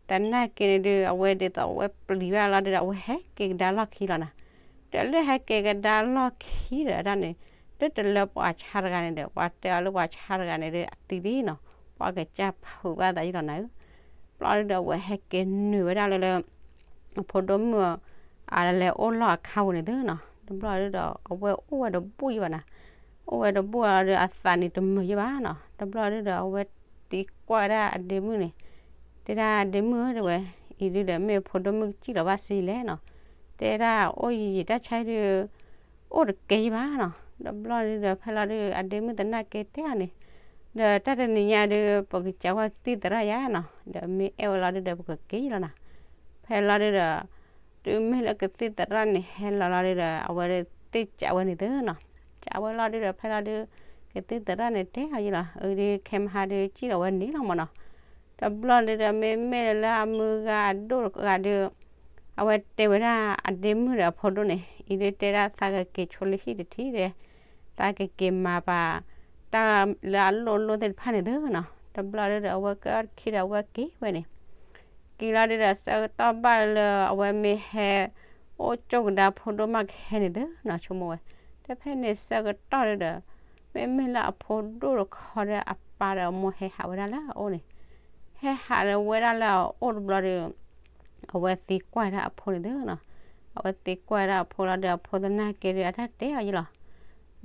သနာ်က့န့ၣ်ဒုး အဝဲဒ်သိးအဝဲပျံၤဘၣ်လီၤဒုး အဝဲဟဲက့ၤကဒါလီၢ်ခံလီၤနီၤ, ဒီးလၢဟဲက့ၤကဒါလီၢ်ခံဒီးအတၢ်န့ၣ် တုၤတလၢပှၤဆါတဂၤန့ၣ်ဒီး ပှၤတဲအီၤလၢပှၤဆါတဂၤန့ၣ်ဒုး အသံလံနီၤ, ပှၤကစၢ်ဖုးဘၣ်သးယံၤလီၤနၤဧၢ, ဘျီဒုဒီး အဝဲဟဲက့ၤနုာ်ဝဲဒၣ်လၢလၢ အဖိဒိၣ်မုၣ် အလဲၤအိၣ်လီၢ်အခါပူၤန့ၣ်သုနီၤ, တဘျီဒုဒီး အဝဲအိၣ်ဝဲတဘူၣ်ယဘၣ်နီၤ, အိၣ်ဝဲတဘူၣ်လီၤဒုး အသးန့ၣ်တမုာ်ယဘၣ်နီၤ, တဘျီဒုဒီး အဝဲသံကွၢ်ဝဲဒၣ်အဒ့မုၣ်န့ၣ်, တဲဒၣ်အဒ့မုၣ်ဧၢ တဲဝဲ, အံၤဒုဒီး မ့ၢ်ဖိဒိၣ်မုၣ်ကစံၣ်လီၤဘၣ်စ့လဲၣ်နီၤ, တဲဒၣ်အိၣ်ယံာ်ယံာ်တၢ်ဆါဒုး အိၣ်တကဲယဘၣ်နီၤ, တဘျီဒုဒီး ဖဲလီၤဒုး အဒ့မုၣ်သနာ်က့တဲအီၤန့ၣ်, ဒီးတၢ်တနံၤညါဒုး ပကစးကွၢ်ကသံၣ်သရၣ်ယါနီၤ, ဒီးမ့ၢ်အဲၣ်ဝဲလီၤဒုဒီး ပကက့ၤယလီၤနီၤ, ဖဲလီၤဒုဒီး တုၤမ့ၢ်လၢကသံၣ်သရၣ်န့ၣ်ဟဲလီၤလီၤဒုဒီး အဝဲသ့ၣ်စးဝဲန့ၣ်သုနီၤ, စးဝဲလီၤဒုဒီး ဖဲလီၤဒု ကသံၣ်သရၣ်န့ၣ်တဲအီၤယလီၤ, အၢဒုး ခဲမဟါဒုး ကံၣ်လီၤဝဲန့ၣ်လီၤမၢ်နီၤ, တဘျီဒုဒီး မ့မ့ၢ်လၢအမုၢ်ဂၤအဒိၣ်တဂၤဒုး အဝဲတဲဝဲဒၣ်အဒ့မုၣ်ဒီးအဖိဒိၣ်န့ၣ် အံၤဒုးတဲဒၣ်သးကက့ၤဆိလၢဟံၣ်တထံၣ်ဒီး သးကက့ၤမၤပာ် တၢ်လၢအလိၣ်လိၣ်သ့ၣ်တဖၣ်န့ၣ်သုနီၤ, တဘျီဒုဒီး အဝဲကဲထီၣ်တခံဒီး အဝဲက့ၤဝဲန့ၣ်, က့ၤလီၤဒုဒီး ဆၢကတီၢ်ဘၣ်လၢအဝဲမ့ၢ်ဟဲ အိၣ်ကၠိကဒါဖိဒိၣ်မးကဟဲန့ၣ်သုနီၤ ဆိကမိၣ်ဝဲ, ဒီးဖဲန့ၣ်ဆၢကတီၢ်ဒုဒီး မ့မ့ၢ်လၢအဖိဒိၣ်တခီဒီးအပၢ်ဒီးအမိၢ်ဟဲဟးဝဲဒၣ်လၢအအိၣ်န့ၣ်, ဟဲဟးလၢဝဲဒၣ်လၢအအိၣ်တဘျီဒီး အဝဲသံကွၢ်ဒၣ်အဖိန့ၣ်သုနီၤ, အဝဲသံကွၢ်ဒၣ်အဖိလီၤဒီး အဖိသနာ်က့ဒီး အတၢ်တဲအီၤယလီၤ,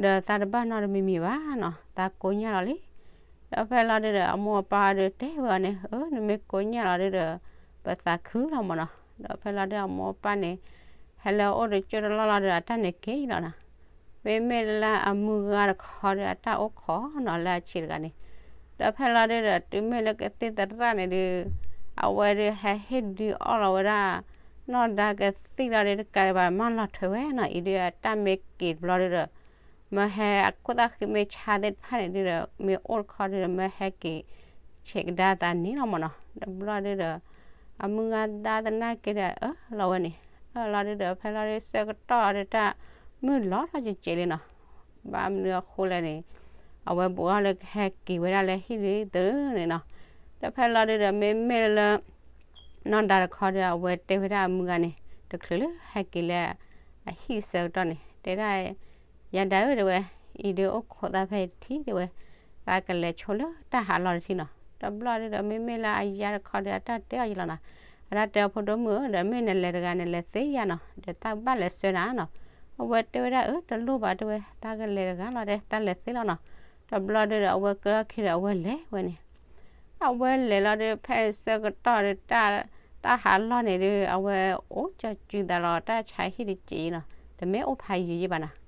ဒီးသးတဘၣ်နီတမံၤမံၤဘၣ်နီၤ, သးကိညၢ်လီၤလံ. ဒီးဖဲလီၤဒုဒီး အမိၢ်အပၢ်ဒုတဲဝဲအီၤန့ၣ်, အၢ နမ့ၢ်ကိညၢ်လီၤဒုဒီး ပသးခုလီၤမၢ်နီၤ. ဒီးဖဲလီၤဒုအမိၢ်အပၢ်န့ၣ် ဟဲလၢအအိၣ်တကၠိတလီၢ်လီၤဒီး အတၢ်န့ၣ်က့ၤလီၤနီၤ. မ့မ့ၢ်လၢအမုၢ်ဂၤတခီဒီး အတၢ်အိၣ်ခိးနီၤလၢအဆံးတဂၤန့ၣ်, ဒီးဖဲလီၤဒုဒီး တုၤမ့ၢ်လၢကသံၣ်သရၣ်န့ၣ်ဒု အဝဲဒုးဟဲဟ့ၣ်ဒုးအီၣ်လီၤဝဲဒၣ် နီၢ်ဒါကသံၣ်လီၤဒု တကးဒံးဘၣ်မၢလီၤထွဲဝဲနီၤ, အံၤဒုအတၢ်မ့ၢ်က့ၤတဘျီဒုဒီး မၢဟဲအခိၣ်သၣ်ဃံမ့ၢ်ဆါသ့ၣ်တဖၣ်န့ၣ်ဒုဒီး မ့ၢ်အိၣ်တခီဒုဒီး မၢဟဲက့ၤဆဲးကဒါသးန့ၣ်လီၤမၢ်နီၤ. တဘျီဒုဒီး အမုၢ်ဂၤသနာ်က့ဒီး အၢၣ်လီၤဝဲန့ၣ်, အၢၣ်လီၤဒုဒီး ဖဲလီၤဒုဆၢကတီၢ်ဒုတၢ်မုၢ်လီၤထီၣ်ကကဲးလံနီၤ. ဘၣ်မနုၤအဃိလဲၣ်န့ၣ် အဝဲဘူးထီၣ်လၢကဟဲက့ၤဝဲဒၣ်လၢဟံၣ်ဒုသုန့ၣ်နီၤ. ဒီးဖဲလီၤဒုဒီး မ့မ့ၢ်လၢ နီၢ်ဒါတခီဒီး အဝဲတဲဝဲဒၣ်အမုၢ်ဂၤန့ၣ် တချုးလၢဟဲက့ၤလၢ အဟံၣ်ဆၢကတီၢ်န့ၣ် တဲဒၣ် ယၤဒါဧၢ တဲဝဲ, အံၤဒုအိၣ်ခိးသးဖဲတထံၣ် တဲဝဲ, သးကလဲၤဆိလၢတၢ်ဟးလီၢ်တထံၣ်နီၤ. တဘျီဒုဒီး မ့မ့ၢ်လၢအယၤတခီဒီး အတၢ်တဲအီၤယလီၤနီၤ, အတၢ်တဲအီၤ ဖိဒိၣ်မုၣ်ဧၢ ဒီးမ့ၢ်နလဲၤတဂၤ နလဲၤသ့ယၤနီၤ, ဒီးသးဘၣ်လဲၤဆှၢနၤနီၤ. အဝဲတဲဝဲဒၣ် အၢ တလိၣ်ဘၣ် တဲဝဲ, သးကလဲၤတဂၤလီၤ တဲ သးလဲၤသ့လီၤနီၤ. တဘျီဒုဒီး အဝဲကဲထီၣ်ခံဒီး အဝဲလဲၤဝဲန့ၣ် အဝဲလဲၤလီၤဒုး ဖဲဆၢကတီၢ်ဒီး တၢ်ဟးလီၢ်န့ၣ်ဒုး အဝဲအိၣ်ကၠီၤစုသးလီၤ တၢ်ဆါဟံၣ်တစဲးအံၤနီၤ, တမ့ၢ်အိၣ်ဖးယံာ်ယံာ်ဘၣ်နီၤ.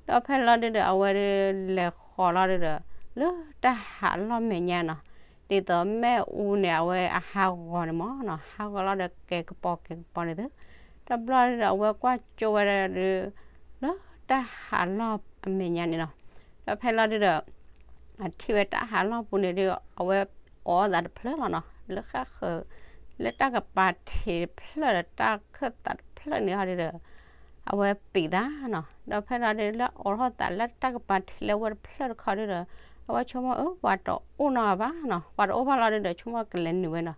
ဒီးဖဲလီၤဒုးဒီး အဝဲဒုးလဲၤဃီၤလီၤဒုးဒီး လၢတၢ်ဟးလီၢ်မဲာ်ညါနီၤ, ဒ်သိးမ့ၣ်အူန့ၣ် အဝဲအဟးဂီၤန့ၣ်မၢ်နီၤ, ဟးဂီၤလီၤဒီးကဲၤကပီၤကဲၤကပီၤန့ၣ်သု, တဘျီဒုးဒီး အဝဲကွၢ်ကၠိဝဲဒၣ်ဒုး လၢတၢ်ဟးလီၢ်အမဲာ်ညါန့ၣ်နီၤ. ဒီးဖဲလီၤဒုးဒီး အထံၣ်ဝဲတၢ်ဟးလီၢ်ပူၤန့ၣ်ဒုး အဝဲအိးထီၣ်သးတဖျၢၣ်လီၤနီၤ, လၢဃၣ်ဃၢၤ လၢတၢ်ကပၤထံးတဖျၢၣ်ဒီး တၢ်ခၢၣ်သးတဖျၢၣ်န့ၣ်ဟီဒုးဒီး အဝဲပံာ်သးနီၤ. ဒီးဖဲလီၤဒုး လၢအိးထီၣ်သးလၢတၢ်ကပၤထံးလၢဝဲတဖျၢၣ်တခီဒုးဒီး အဝဲဆိကမိၣ် အၢ ပှၤတအိၣ်နီတဂၤဘၣ်နီၤ, ပှၤတအိၣ်ဘၣ်လီၤဒုးဒီး ဆိကမိၣ်ကလဲၤနုာ်ဝဲနီၤ,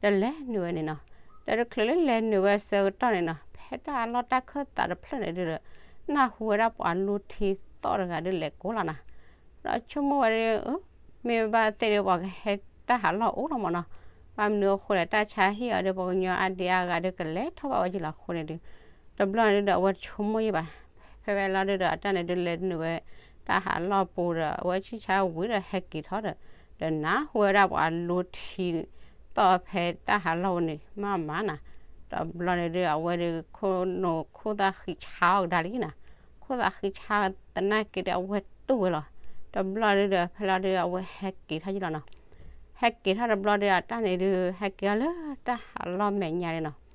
ဒီးလဲၤနုာ်ဝဲန့ၣ်နီၤ. ဒီးတချုးလၢလဲၤနုာ်ဝဲဆၢကတီၢ်န့ၣ်နီၤ ဖဲတၢ်ဟးလီၢ်တၢ်ခၢၣ်သးတဖျၢၣ်န့ၣ်ဒုးဒီး နၢ်ဟူဝဲဒၣ်ပှၤလူၤထံသီၣ်တဂၤဒုးလဲၤကိးလီၤနီၤ. ဒီးဆိကမိၣ်ဝဲဒုး မ့ၢ်ဘၣ်သ့ၣ်ဒီး ပှၤကဟဲတၢ်ဟးလီၢ်အိၣ်လီၤမၢ်နီၤ, ဘၣ်မနုၤအဃိလဲၣ် တၢ်ဆါဟံၣ်အီၤဒီး ပှၤကညီအါဒံအါဂၤဒီး ကလဲၤထီၣ်ဘၣ်ဝဲယံာ်လီၤအဃိန့ၣ်ဒုး တဘျီန့ၣ်ဒုးဒီး အဝဲဆိကမိၣ်ယံာ်ဘၣ်. ဖဲဖဲလီၤဒုးဒီး အတၢ်န့ၣ်ဒုးလဲၤနုာ်ဝဲ တၢ်ဟးလီၢ်ပူၤဒီး အဝဲဆံၣ်ဆါဝံၤဒီးဟဲက့ၤထီၣ်ဒီး ဒီးနၢ်ဟူဝဲဒၣ်ပှၤလူၤထံသီၣ်ဖဲတၢ်ဟးလီၢ်ပူၤန့ၣ် မးမးနီၤ. တဘျီန့ၣ်ဒုး အဝဲဒုးခိၣ်နူာ်ခိၣ်သၣ်ဃံးဆါအီၤကဒါလံနီၤ, ခိၣ်သၣ်ဃံးဆါသနာ်က့ဒီး အဝဲတူၢ်ဝဲလီၤ. တဘျီဒုးဒီး ဖဲလီၤဒုး အဝဲဟဲက့ၤထီၣ်ယံာ်လီၤနီၤ. ဟဲက့ၤထီၣ်တဘျီဒီး အတၢ်န့ၣ်ဒုး ဟဲက့ၤထီၣ်လၢတၢ်ဟးလီၢ်မဲာ်ညါန့ၣ်နီၤ.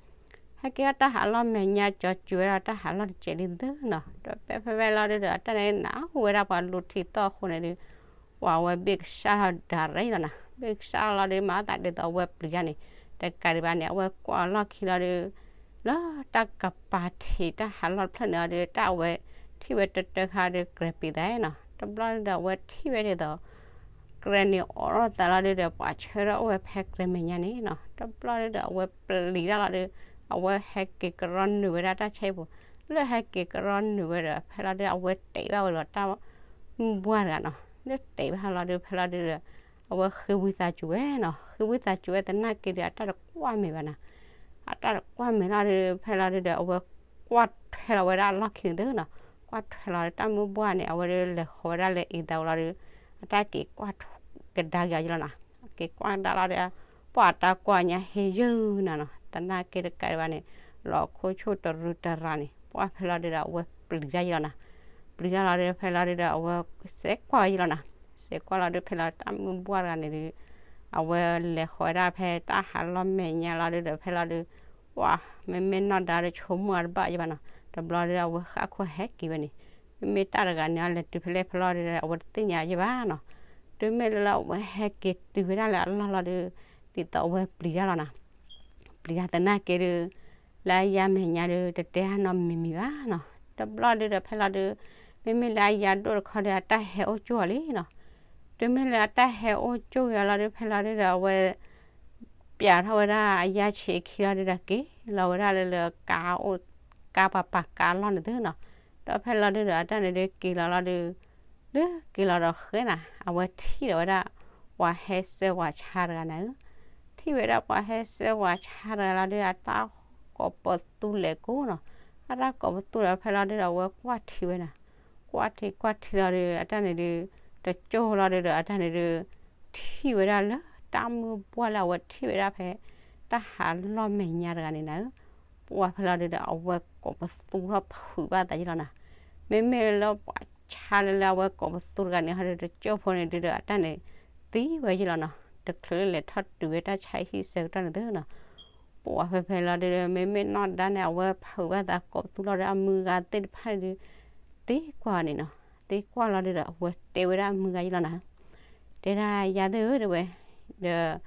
ဟဲက့ၤထီၣ်တၢ်ဟးလီၢ်မဲာ်ညါ ကၠီၤစူၤဝဲဒၣ်တၢ်ဟးလီၢ်တစဲးလံသုနီၤ. ဒီးဖဲဖဲဖဲလီၤဒုးဒီး အတၢ်န့ၣ်နၢ်ဟူဝဲဒၣ်ပှၤလူၤထံသီၣ်အဃိန့ၣ်ဒုး ပှၤဝဲဘ့ၣ်ကစၢ်ထီၣ်ဒၣ်ရံၣ်လီၤနီၤ. ဘ့ၣ်ကစၢ်လီၤဒုး မၤသးဒ်သိးအဝဲပျံၤတၢ်န့ၣ် တကးဒံးဘၣ်န့ၣ် အဝဲကွၢ်အလီၢ်ခံလီၤဒုး လၢတၢ်ကပၤထံးတၢ်ဟးလီၢ်တဖျၢၣ်န့ၣ်အီၤဒီး တၢ်အဝဲထံၣ်ဝဲတၢတၢခါဒီး ကြဲးပံာ်သးနီၤ. တဘျီဒုးဒီး အဝဲထံၣ်ဝဲဒ်သိး ကြဲးန့ၣ်အိးထီၣ်သးလီၤဒုးဒီး ပှၤဆၢထၢၣ်အိၣ်ဝဲဖဲကြဲးမဲာ်ညါန့ၣ်နီၤ. တဘျီဒုးဒီး အဝဲပျံၤတၢ်လီၤဒုး အဝဲဟဲက့ၤကရီနုာ်ဝဲဒၣ်တၢ်ဆါဟံၣ်ပူၤ, လၢဟဲက့ၤကရီနုာ်ဝဲဒီး ဖဲလီၤဒုး အဝဲတဲဘၣ်ဝဲလီၤတၢ်မုၢ်ဘှၢ်တဂၤနီၤ. လၢတဲဘၣ်လီၤဒုး ဖဲလီၤဒုးဒီး အဝဲဃ့ဝံသးစူၤဝဲနီၤ. ဃ့ဝံသးစူၤဝဲသနာ်က့ဒီး အတၢ်တကွၢ်မဲာ်ဘၣ်နီၤ. အတၢ်တကွၢ်မဲာ်လီၤဒုး ဖဲလီၤဒုးဒီး အဝဲကွၢ်ထွဲလီၤဝဲဒၣ်အလီၢ်ခံန့ၣ်သုနီၤ. ကွၢ်ထွဲလီၤတၢ်မုၢ်ဘှၢ်န့ၣ် အဝဲဒုးလဲၤဃီၤဝဲဒၣ်လၢအံၤသးဝံၤလီၤဒုး အတၢ်က့ၤကွၢ်ကဒါက့ၤအီၤယံာ်လီၤနီၤ. က့ၤကွၢ်ကဒါလီၤဒီး ပှၤတၢ်ကွၢ်ညါဟ့ယုၢ်နၤနီၤ. သနာ်က့တကးဒံးဘၣ်န့ၣ် လီၤခိၣ်ဆိၣ်တရူးတရၤန့ၣ် ပှၤဖဲလီၤဒုးဒီး အဝဲပျံၤတၢ်ယံာ်လီၤနီၤ. ပျံၤတၢ်လီၤဒုး ဖဲလီၤဒုးဒီး အဝဲစဲးကွၢ်ဝဲယံာ်လီၤနီၤ. စဲးကွၢ်လီၤဒုး ဖဲလီၤတၢ်မုၢ်ဘှၢ်တဂၤန့ၣ်ဒုး အဝဲလဲၤဃီၤဝဲဒၣ်ဖဲတၢ်ဟးလီၢ်မဲာ်ညါလီၤဒုးဒီး ဖဲလီၤဒုး ပှၤမ့မ့ၢ်နီၢ်ဒါဒီး ဆိကမိၣ်အီၤတဘၣ်ယံာ်ဘၣ်နီၤ. တဘျီဒုး အဝဲဃၣ်ခိၣ်ဟဲက့ၤဝဲန့ၣ် မ့မ့ၢ်တၢ်တဂၤန့ၣ် အလဲၤတုၤဖဲလဲၣ်ဖဲလီၤဒုးဒီး အဝဲတသ့ၣ်ညါယံာ်ဘၣ်နီၤ. တုၤမ့ၢ်လၢအဝဲဟဲက့ၤတုၤဝဲဒၣ်လၢအလီၢ်လီၤဒုး ဒ်သိးအဝဲပျံၤတၢ်လီၤနီၤ. ပျံၤတၢ်သနာ်က့ဒုး လၢအယၤမဲာ်ညါဒုး တတဲအါနီတမံၤမံၤဘၣ်နီၤ. တဘျီဒုးဒီး ဖဲလီၤဒုး မ့မ့ၢ်လၢအယၤဒိၣ်တခီဒီး အတၢ်ဟဲအိၣ်ကၠိအီၤလံနီၤ. တုၤမ့ၢ်လၢအတၢ်ဟဲအိၣ်ကၠိက့ၤအီၤလီၤဒုး ဖဲလီၤဒုးဒီး အဝဲ ပျးထီၣ်ဝဲဒၣ်အယါဆံးခံလီၤဒုဒီး က့ၤလီၤဝဲဒၣ်လၢလၢကါအိၣ် ကါပၤပၤကါလီၢ်န့ၣ်သုနီၤ. ဒီးဖဲလီၤဒုဒီး အတၢ်န့ၣ်ဒုးက့ၤလီၤလီၤဒုး လၢက့ၤလီၤဒီးဃဲနၤ အဝဲထံၣ်ဒီးဝဲဒၣ် ပှၤဟဲဆှၢပှၤဆါတဂၤန့ၣ်ဧၢ. ထံၣ်ဝဲဒၣ်ပှၤဟဲဆှၢပှၤဆါတဂၤလီၤဒုး အတၢ်ကိးပသူလဲၤကိးနီၤ. အတၢ်ကိးပသူဒီး ဖဲလီၤဒုဒီး အဝဲကွၢ်ထံဝဲနၤ. ကွၢ်ထံကွၢ်ထံလီၤဒုး အတၢ်န့ၣ်ဒုး တကၠိလီၤဒုဒီး အတၢ်န့ၣ်ဒုး ထံၣ်ဝဲဒၣ်လၢတၢ်မုၢ်ပှၢ်လၢအဝဲထံၣ်ဝဲဒၣ်ဖဲ တၢ်ဟးလီၢ်မဲာ်ညါတဂၤန့ၣ်နၤဧၢ. ပှၢ်ဖဲလီၤဒုဒီး အဝဲကိးပသူထီၣ်ဖုးဘၣ်သးယ့ၢ်လီၤနၤ. မ့မ့ၢ်လၢပှၤဆါလၢလၢအဝဲကိးပသူတဂၤန့ၣ်ဟီဒုး တကၠိဖိန့ၣ်ဒုဒီး အတၢ်န့ၣ် သံဝဲယ့ၢ်လီၤနီၤ. တချုးလၢလဲၤထီၣ်တုၤဝဲတၢ်ဆါဟံၣ်ဆၢကတီၢ်န့ၣ်သုနီၤ. ပှၢ်ဖဲဖဲလီၤဒုဒီး မ့မ့ၢ်နီၢ်ဒါန့ၣ် အဝဲဖုးဘၣ်သးကိးပသူလီၤဒီး အမုၢ်ဂၤသ့ၣ်တဖၣ်န့ၣ်ဒုး သံကွၢ်အီၤန့ၣ်နီၤ. သံကွၢ်လီၤဒုဒီး အဝဲတဲဝဲဒၣ်အမုၢ်ဂၤယ့ၢ်လီၤနၤ တဲဒၣ်ယၤသ့ၣ်ဧၢ တဲဝဲ, ဒီး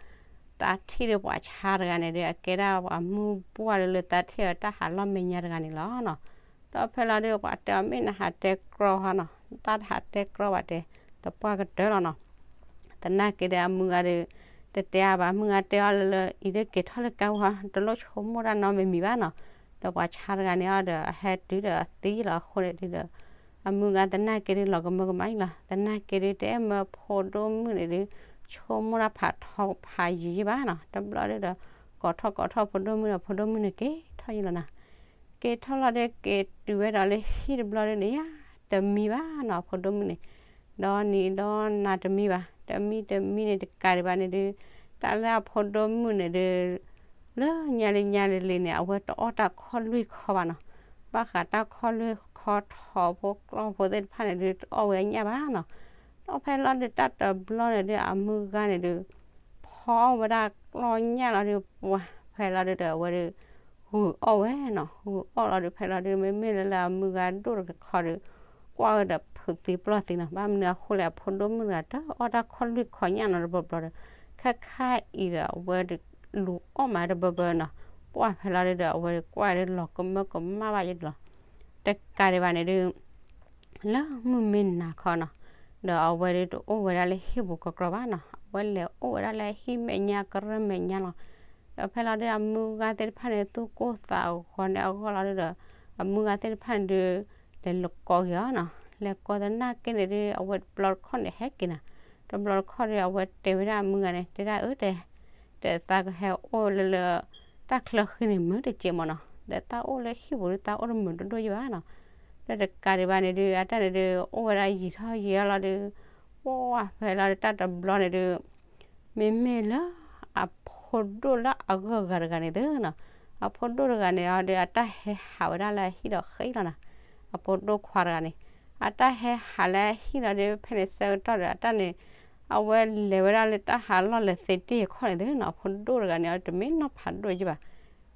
သးထံၣ်ဒီးပှၤဆါတဂၤန့ၣ်ဒီး အကဲဒၣ်ပှၤမုၢ်ပှၢ်လၢလၢသးထံၣ်အီၤတၢ်ဟးလီၢ်မဲာ်ညါတဂၤန့ၣ်လီၤနီၤ. ဒီးဖဲလီၤဒုး ပှၤတဲအီၤ မ့ၢ်နဟးတဲကြီဟီနီၤ, တၢ်တဟးတဲကြီဘၣ်တဲ, သပှၢ်ကတၢၢ်လီၤနီၤ. သနာ်က့ဒီးအမုၢ်ဂၤဒီး တတဲအါဘၣ်, မုၢ်ဂၤတဲအီၤလၢလၢ အံၤဒုးက့ၤထီၣ်လၢကါဝါ, တလိၣ်ဆိကမိၣ်တၢ်နီတမံၤမံၤဘၣ်နီၤ. ဒီးပှၤဆါတဂၤန့ၣ်အီၤဒီး အဟဲတုၤဒီးအသံလီၤအဃိန့ၣ်ဒုဒီး အမုၢ်ဂၤသနာ်က့ဒုး လီၤကမၢကမၣ်အံၤလီၤ. သနာ်က့ဒုး တဲမၢဖိဒိၣ်မုၣ်န့ၣ်ဒုး ဆိကမိၣ်တၢ်ဖးထီဖးယံၤယံၤဘၣ်နီၤ. တဘျီဒုဒီး ကိးထီၣ်ကိးထီၣ်ဖိဒိၣ်မုၣ်ဒီး ဖိဒိၣ်မုၣ်န့ၣ်က့ၤထီၣ်ယံၤလီၤနၤ. က့ၤထီၣ်လီၤဒီး က့ၤတုၤဝဲဒီးလၢဟံၣ်တဘျီဒုန့ၣ် ယါ တမံဘၣ်နီၤ ဖိဒိၣ်မုၣ်န့ၣ်. ဒီနံၤဒီနၤတမံဘၣ်, တမံတမံန့ၣ် တကးဒံးဘၣ်န့ၣ်ဒုး တၢ်လၢအဖိဒိၣ်မုၣ်န့ၣ်ဒုး လၢညါလံညါလံလံန့ၣ် အဝဲတအီၣ်တၢ်ခီၣ်လွံၢ်ခီဘၣ်နီၤ. ဘၣ်ဃးတၢ်ခီၣ်လွံၢ်ခီထီဖိကျီၢ်ဖိသ့ၣ်တဖၣ်န့ၣ်ဒုး တအီၣ်ဝဲအညၣ်ဘၣ်နီၤ. ဒီးဖဲလီၤဒုး တၢ်တဘျီန့ၣ်ဒုး အမုၢ်ဂၤန့ၣ်ဒုး ဖီအီၣ်ဝဲဒၣ်ကျီၢ်ညၣ်လီၤဒုး ပှၢ်ဖဲလီၤဒုဒီး အဝဲဒုး ဂုာ်အီၣ်ဝဲနီၤ. ဂုာ်အီၣ်လီၤဒုး ဖဲလီၤဒုး မ့မ့ၢ်လၢလၢအမုၢ်ဂၤဒိၣ်တခီဒုး ကွၢ်ဝဲဒီးဖုးသံပျီၢ်သံနီၤ. ဘၣ်မနုၤအဃိလဲၣ် အဖိဒိၣ်မုၣ်တဂၤ တအီၣ်တၢ်ခီၣ်လွံၢ်ခီညၣ်နီၤတဘျီဘျီဒီး ခဲခါအံၤဒီး အဝဲဒုးလူၤအီၣ်မးတဘျီဘျီနီၤ. ပှၢ်ဖဲလီၤဒုဒီး အဝဲဒုးကွၢ်ဒုးလီၤကမၢကမၣ်ဘၣ်ယ့ၢ်လီၤ. တကးဒံးဘၣ်န့ၣ်ဒုး လၢမုၢ်မ့ၢ်နၤခီနီၤ, ဒီးအဝဲဒုးတအိၣ်ဝဲဒၣ်လၢဟံၣ်ပူၤကကြီဘၣ်နီၤ, အဝဲလဲၤအိၣ်ဝဲဒၣ်လၢဟံၣ်မဲာ်ညါကရၢၢ်မဲာ်ညါလီၤ. ဒီးဖဲလီၤဒုး အမုၢ်ဂၤသ့ၣ်တဖၣ်န့ၣ် သူၣ်ကိၢ်သးဂီၤန့ၣ်အဂီၢ်လီၤဒုးဒီး အမုၢ်ဂၤသ့ၣ်တဖၣ်န့ၣ်ဒုး လဲၤလီၤကိးက့ၤအီၤနီၤ, လဲၤကိးသနာ်က့န့ၣ်ဒုး အဝဲတဘျီတခီၣ်န့ၣ်ဟဲက့ၤနီၤ, တဘျီတခီၣ်ဒီး အဝဲတဲဝဲဒၣ်အမုၢ်ဂၤန့ၣ် တဲဒၣ်အၢတဲ ဒီးသးကဟဲအိၣ်လၢလၢ တၢ်ချၢဃံန့ၣ် မုာ်တစဲးမးနီၤ, ဒီးသးအိၣ်လၢဟံၣ်ပူၤဒုး သးအိၣ်တမုာ်တဒိၣ်ယဘၣ်နီၤ. ဒီးတကးဒံးဘၣ်န့ၣ်ဒုး အတၢ်န့ၣ်ဒုး အိၣ်ဝဲဒၣ်ယံာ်ထီၣ်ယံာ်ထီၣ်လီၤဒုး ပှၢ်ဖဲလီၤဒုး တၢ်တဘျီန့ၣ်ဒုး မ့မ့ၢ်လၢ အဖိဒိၣ်လၢအဂၢၢ်ဂၤတဂၤန့ၣ်သ့နီၤ, အဖိဒိၣ်တဂၤန့ၣ်အီၤဒုး အတၢ်ဟဲဟးဝဲဒၣ်လၢအဟံၣ်ဒီးဃ့လီၤနီၤ, အဖိဒိၣ်ခွါတဂၤန့ၣ် အတၢ်ဟဲဟးလၢအဟံၣ်လီၤဒုး ဖဲန့ၣ်ဆၢကတီၢ်ဒီး အတၢ်န့ၣ် အဝဲလဲၤဝဲဒၣ်လၢတၢ်ဟးလီၢ်လဲၤသ့တ့ၢ်ခီန့ၣ်သ့နီၤ, အဖိဒိၣ်တဂၤန့ၣ်အီၤ တမ့ၢ်နီၢ်ဖးဒိၣ်ယဘၣ်.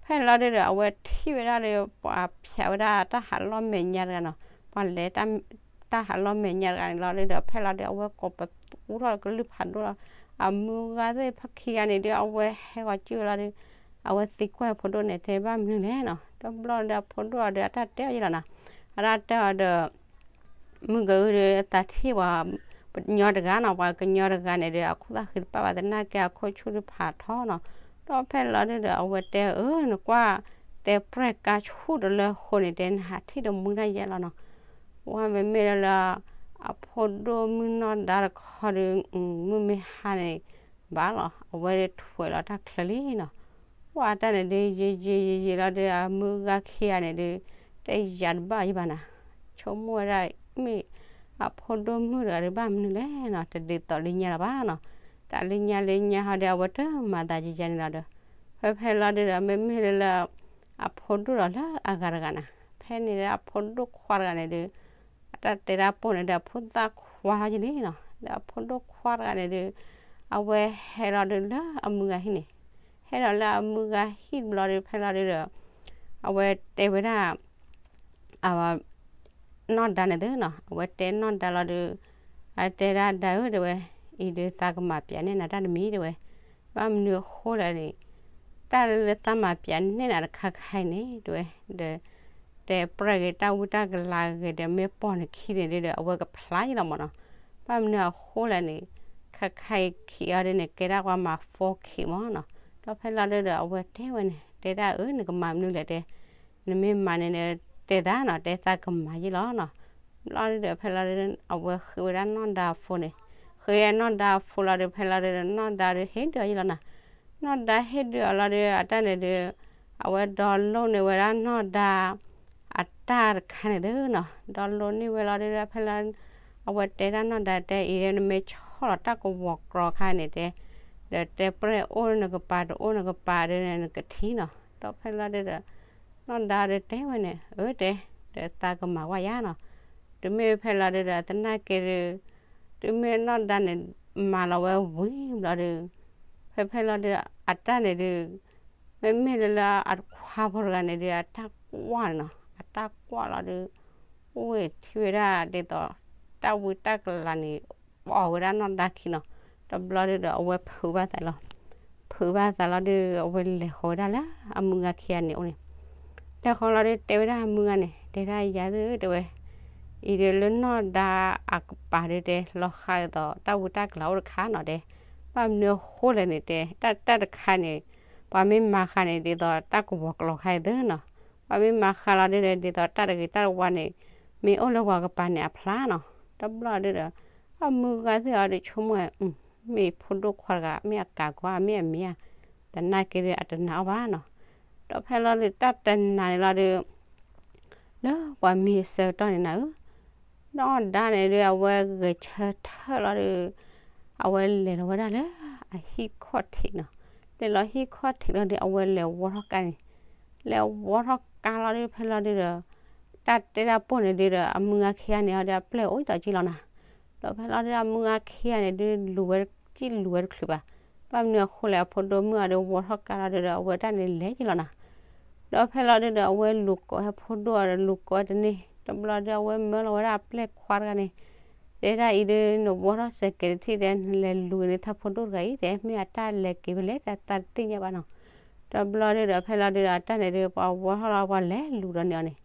ဖဲလီၤဒုးဒီး အဝဲထံၣ်ဝဲဒၣ်လၢ ပှၤဖျးဝဲဒၣ်တၢ်ဟးလီၢ်မဲာ်ညါတဂၤနီၤ, ပှၤလဲၤ တၢ်ဟးလီၢ်မဲာ်ညါတဂၤန့ၣ်လီၤဒုးဒီး ဖဲလီၤဒုး အဝဲကိးပသူထီၣ်ကလုၢ်ဖးဒိၣ်လီၤ. အမုၢ်ဂၤသ့ၣ်တဖၣ်ခံဂၤန့ၣ်ဒုး အဝဲဟဲဂီၤကၠူၣ်လီၤဒုး အဝဲသံကွၢ်အဖိဒိၣ်န့ၣ် တဲဘၣ်မနုၤလဲၣ်နီၤ, တဘျီဒီးအဖိဒိၣ်အီၤဒီး အတၢ်တဲအီၤယဲလီၤနီၤ, အတၢ်တဲအီၤဒီး မုၢ်ကဒုး သးထံၣ်ပှၤကညီတဂၤနီၤ, ပှၤကညီတဂၤန့ၣ်ဒီး အခိၣ်သၣ်ဃံတပၣ်ဘၣ်သနာ်က့ အခိၣ်ဆူၣ်ဒုးဖးထီနီၤ. ဒီးဖဲလီၤဒုးဒီး အဝဲတဲအၢ နကွၢ် တဲပြဲၢ်ကါဆူၣ်တလၢအဃိန့ၣ် တဲနဟးထံၣ်တမုၢ်တၢ်ယဲလီၤနီၤ. ပှၢ်မ့မ့ၢ်လၢလၢ အဖိဒိၣ်မုၣ်နီၢ်ဒါတခီဒီး မုၢ်မ့ၢ်ဟါန့ၣ် ဘၣ်လီၤ, အဝဲဒုးထွဲးလီၤတၢ်ချၢလံနီၤ. ပှၢ်တၢ်န့ၣ်ဒုး ယံာ်ယံာ်ယံာ်ယံာ်လီၤဒုး အမုၢ်ဂၤခံဂၤန့ၣ်ဒုး တယာ်တဘၣ်ယဘၣ်နၤ, ဆိကမိၣ်ဝဲဒၣ် မ့ၢ် အဖိဒိၣ်မုၣ်တဂၤဒုးဘၣ်မနုၤလဲၣ်နီၤ, တဒ်သိးလၢညါလၢၤဘၣ်နီၤ, တၢ်လၢညါလၢညါဟီဒီး အဝဲတမၤသးယံာ်ယံာ်န့ၣ်လီၤဒီး ဖဲဖဲလီၤဒုးဒီး မ့မ့ၢ်လၢလၢ အဖိဒိၣ်ဒီးလၢအဂၤတဂၤနၤ, ဖဲန့ၣ်လၢအဖိဒိၣ်ခွါတဂၤန့ၣ်ဒုး အတၢ်တဲတၢ်ပိၢ်န့ၣ်ဒီး အဖိသၣ်ခွါထီၣ်ယလံနီၤ, ဒီးအဖိဒိၣ်ခွါတဂၤန့ၣ်ဒုး အဝဲဟဲလီၤဒုးလၢအမုၢ်ဂၤဟံၣ်န့ၣ်, ဟဲလီၤလၢအမုၢ်ဂၤဟံၣ်တဘျီဒုး ဖဲလီၤဒုးဒီး အဝဲတဲဝဲဒၣ် အ နီၢ်ဒါန့ၣ်သ့နီၤ, အဝဲတဲနီၢ်ဒါလီၤဒုး အတဲဒၣ်ဒါဧၢ တဲဝဲ, အံၤဒုးသးကမၤပျးန့ၢ်နၤတၢ်တမံၤ တဲဝဲ, ဘၣ်မနုၤအဃိလဲၣ်န့ၣ် တၢ်လၢသးမၤပျးန့ၢ်နၤတခါခါအံၤန့ၣ် တဲဝဲ, ဒီး တဲပြဲၢ်က့ၤတၢ်ဝံတၢ်ကလၤဂ့ၤဒီး မ့ၢ်ပိာ်နခံန့ၣ်ဒုးဒီး အဝဲကဖျါယလီၤမးနီၤ, ဘၣ်မနုၤအဃိလဲၣ်န့ၣ် ခါခါအံၤခံအီၤဒုးန့ၣ် ကဲဒၣ်ပှၤမၤ phone ခံမးနီၤ, တ ဒီးဖဲလီၤဒုဒီး အဝဲတဲဝဲန့ၣ် တဲဒၣ်အၢ နကမၤမနုၤလဲၣ်တဲ, နမ့ၢ်မၤန့ၣ် တဲသးကမၤယ့ၢ်လီၤနီၤ. ဘျီဒုဒီး ဖဲလီၤဒု အဝဲဃ့ဝဲဒၣ်နီၢ်ဒါဖိန့ၣ်, ဃ့နီၢ်ဒါဖိလီၤဒု ဖဲလီၤဒုဒီး နီၢ်ဒါဒုဟ့ၣ်ဒုးအီၤယ့ၢ်လီၤနီၤ. နီၢ်ဒါဟ့ၣ်ဒုးအီၤလီၤဒု အတၢ်န့ၣ်ဒု အဝဲဒီလိန့ၢ်ဝဲဒၣ်နီၢ်ဒါ အတၢ်တခါန့ၣ်သုနီၤ, ဒီလိန့ၢ်ဝဲလီၤဒုဒီး ဖဲလီၤ အဝဲတဲဒၣ်နီၢ်ဒါတဲအံၤ နမ့ၢ်ဆီၣ်လီၤတၢ်ကဝီၤကျီခါန့ၣ်တဲ, ဒီးတဲပှဲၤအိၣ်နကပၤတအိၣ်နကပၤဒုန့ၣ် နကထံၣ်နီၤ. ဒီးဖဲလီၤဒုဒီး နီၢ်ဒါဒုတဲဝဲန့ၣ် အၢတဲ, ဒီးသးကမၤကွၢ်ယၤနီၤ. တမ့ၢ်ဖဲလီၤဒုဒီး သနာ်က့ဒု တုၤမ့ၢ်နီၢ်ဒါန့ၣ် မၤလီၤဝဲဝံၤဘျီဒု ဖဲဖဲလီၤဒု အတၢ်န့ၣ်ဒု မ့မ့ၢ်လၢလၢအခွါဖိတဂၤန့ၣ်ဒု အတၢ်ကွၢ်န့ၣ်နီၤ, အတၢ်ကွၢ်လီၤဒု အိၣ်ဝဲထံၣ်ဝဲဒၣ်ဒ်သိး တၢ်ဝံတၢ်ကလၤန့ၣ် ပိာ်ဝဲဒၣ်နီၢ်ဒါခံနီၤ. တဘျီဒုဒီး အဝဲဖုးဘၣ်သးလီၤ, ဖုးဘၣ်သးလီၤဒု အဝဲလဲၤဃီၤဝဲဒၣ်လၢအမုၢ်ဂၤခံဂၤန့ၣ်အိၣ်န့ၣ်, လဲၤဃီၤလီၤဒု တဲဝဲဒၣ်အမုၢ်ဂၤန့ၣ် တဲဒၣ်ယၤသုတဲဝဲ အံၤဒုလၢနီၢ်ဒါအကပၤဒုတဲ လီၤဃးဒ်သိး တၢ်ဝံတၢ်ကလၤအိၣ်တခါနီၤတဲ, ဘၣ်မနုၤအဃိလဲၣ်န့ၣ်တဲ တၢ်တၢ်တခါန့ၣ် ပှၤမ့ၢ်မၤဃာ်န့ၣ် ဒ်သိးတၢ်ကဝီၤကျီခါအံၤသုနီၤ, ပှၤမ့ၢ်မၤဃာ်လီၤဒုဒီး ဒ်သိးတၢ်တဂ့ၤတၢ်တဝါန့ၣ် မ့ၢ်အိၣ်လၢပှၤကပၤန့ၣ်အဖျါနီၤ. တဘျီဒုဒီး အမုၢ်ဂၤသ့ၣ်အီၤဒုဆိကမိၣ်ဝဲ မ့ၢ်ဖိဒိၣ်ခွါတဂၤ မ့ၢ်အကၤကွၢ် မ့ၢ်အမံၤဧါ, သနာ်က့ဒုအတနာ်အီၤဘၣ်နီၤ. ဒီးဖဲလီၤဒုတၢ်တနာ်န့ၣ်လီၤဒု လၢပှၤမံၤအဆၢကတီၢ်န့ၣ်နၤဧၢ, နီၢ်ဒါန့ၣ်ဒု အဝဲဂဲၤဆၢထၢၣ်လီၤဒု အဝဲလဲၤလီၤဝဲဒၣ်လၢအဟံၣ်ခီၣ်ထံးနီၤ, လဲၤလီၤဟံၣ်ခီၣ်ထံးလီၤဒု အဝဲလဲၤဝီထီၣ်ကါန့ၣ်, လဲၤဝီထီၣ်ကါလီၤဒု ဖဲလီၤဒုဒီး တၢ်တဲတၢ်ပိၢ်န့ၣ်ဒုဒီး အမုၢ်ဂၤခံဂၤန့ၣ်အီၤဒု အပျဲၢ်အိၣ်ဒီးကံလီၤနၤ. ဒီးဖဲလီၤဒု အမုၢ်ဂၤခံဂၤန့ၣ်ဒု လူၤဝဲကံလူၤဝဲတချုးဘၣ်. ဘၣ်မနုၤအဃိလဲၣ် အဖိဒိၣ်မုၣ်အီၤဒု ဝီထီၣ်ကါလီၤဒုဒီး အဝဲတၢ်န့ၣ်လဲၤကံလီၤနၤ. ဒီးဖဲလီၤဒုဒီး အဝဲလူၤကိးဝဲဖိဒိၣ်အီၤဒီး လူၤကိးဝဲတန့ၢ်, တဘျီဒု အဝဲမၢလီၤဝဲဒၣ်အပျဲၢ်ခွါတဂၤန့ၣ်, တဲဒၣ်အံၤဒု နဝီထီၣ်စဲးကဲးတထံၣ်တဲ နလဲၤလူၤန့ၢ်သးဖိဒိၣ်တဂၤအံၤတဲ မ့ၢ်အတၢ်လဲၤက့ၤဖဲလဲၣ် တၢ်သးတသ့ၣ်ညါဘၣ်နီၤ. တဘျီဒုဒီး ဖဲလီၤဒုဒီး အတၢ်န့ၣ်ဒု ပှၤဝီထီၣ်လီၤ ပှၤလဲၤလူၤဒီးန့ၢ်အီၤန့ၣ်,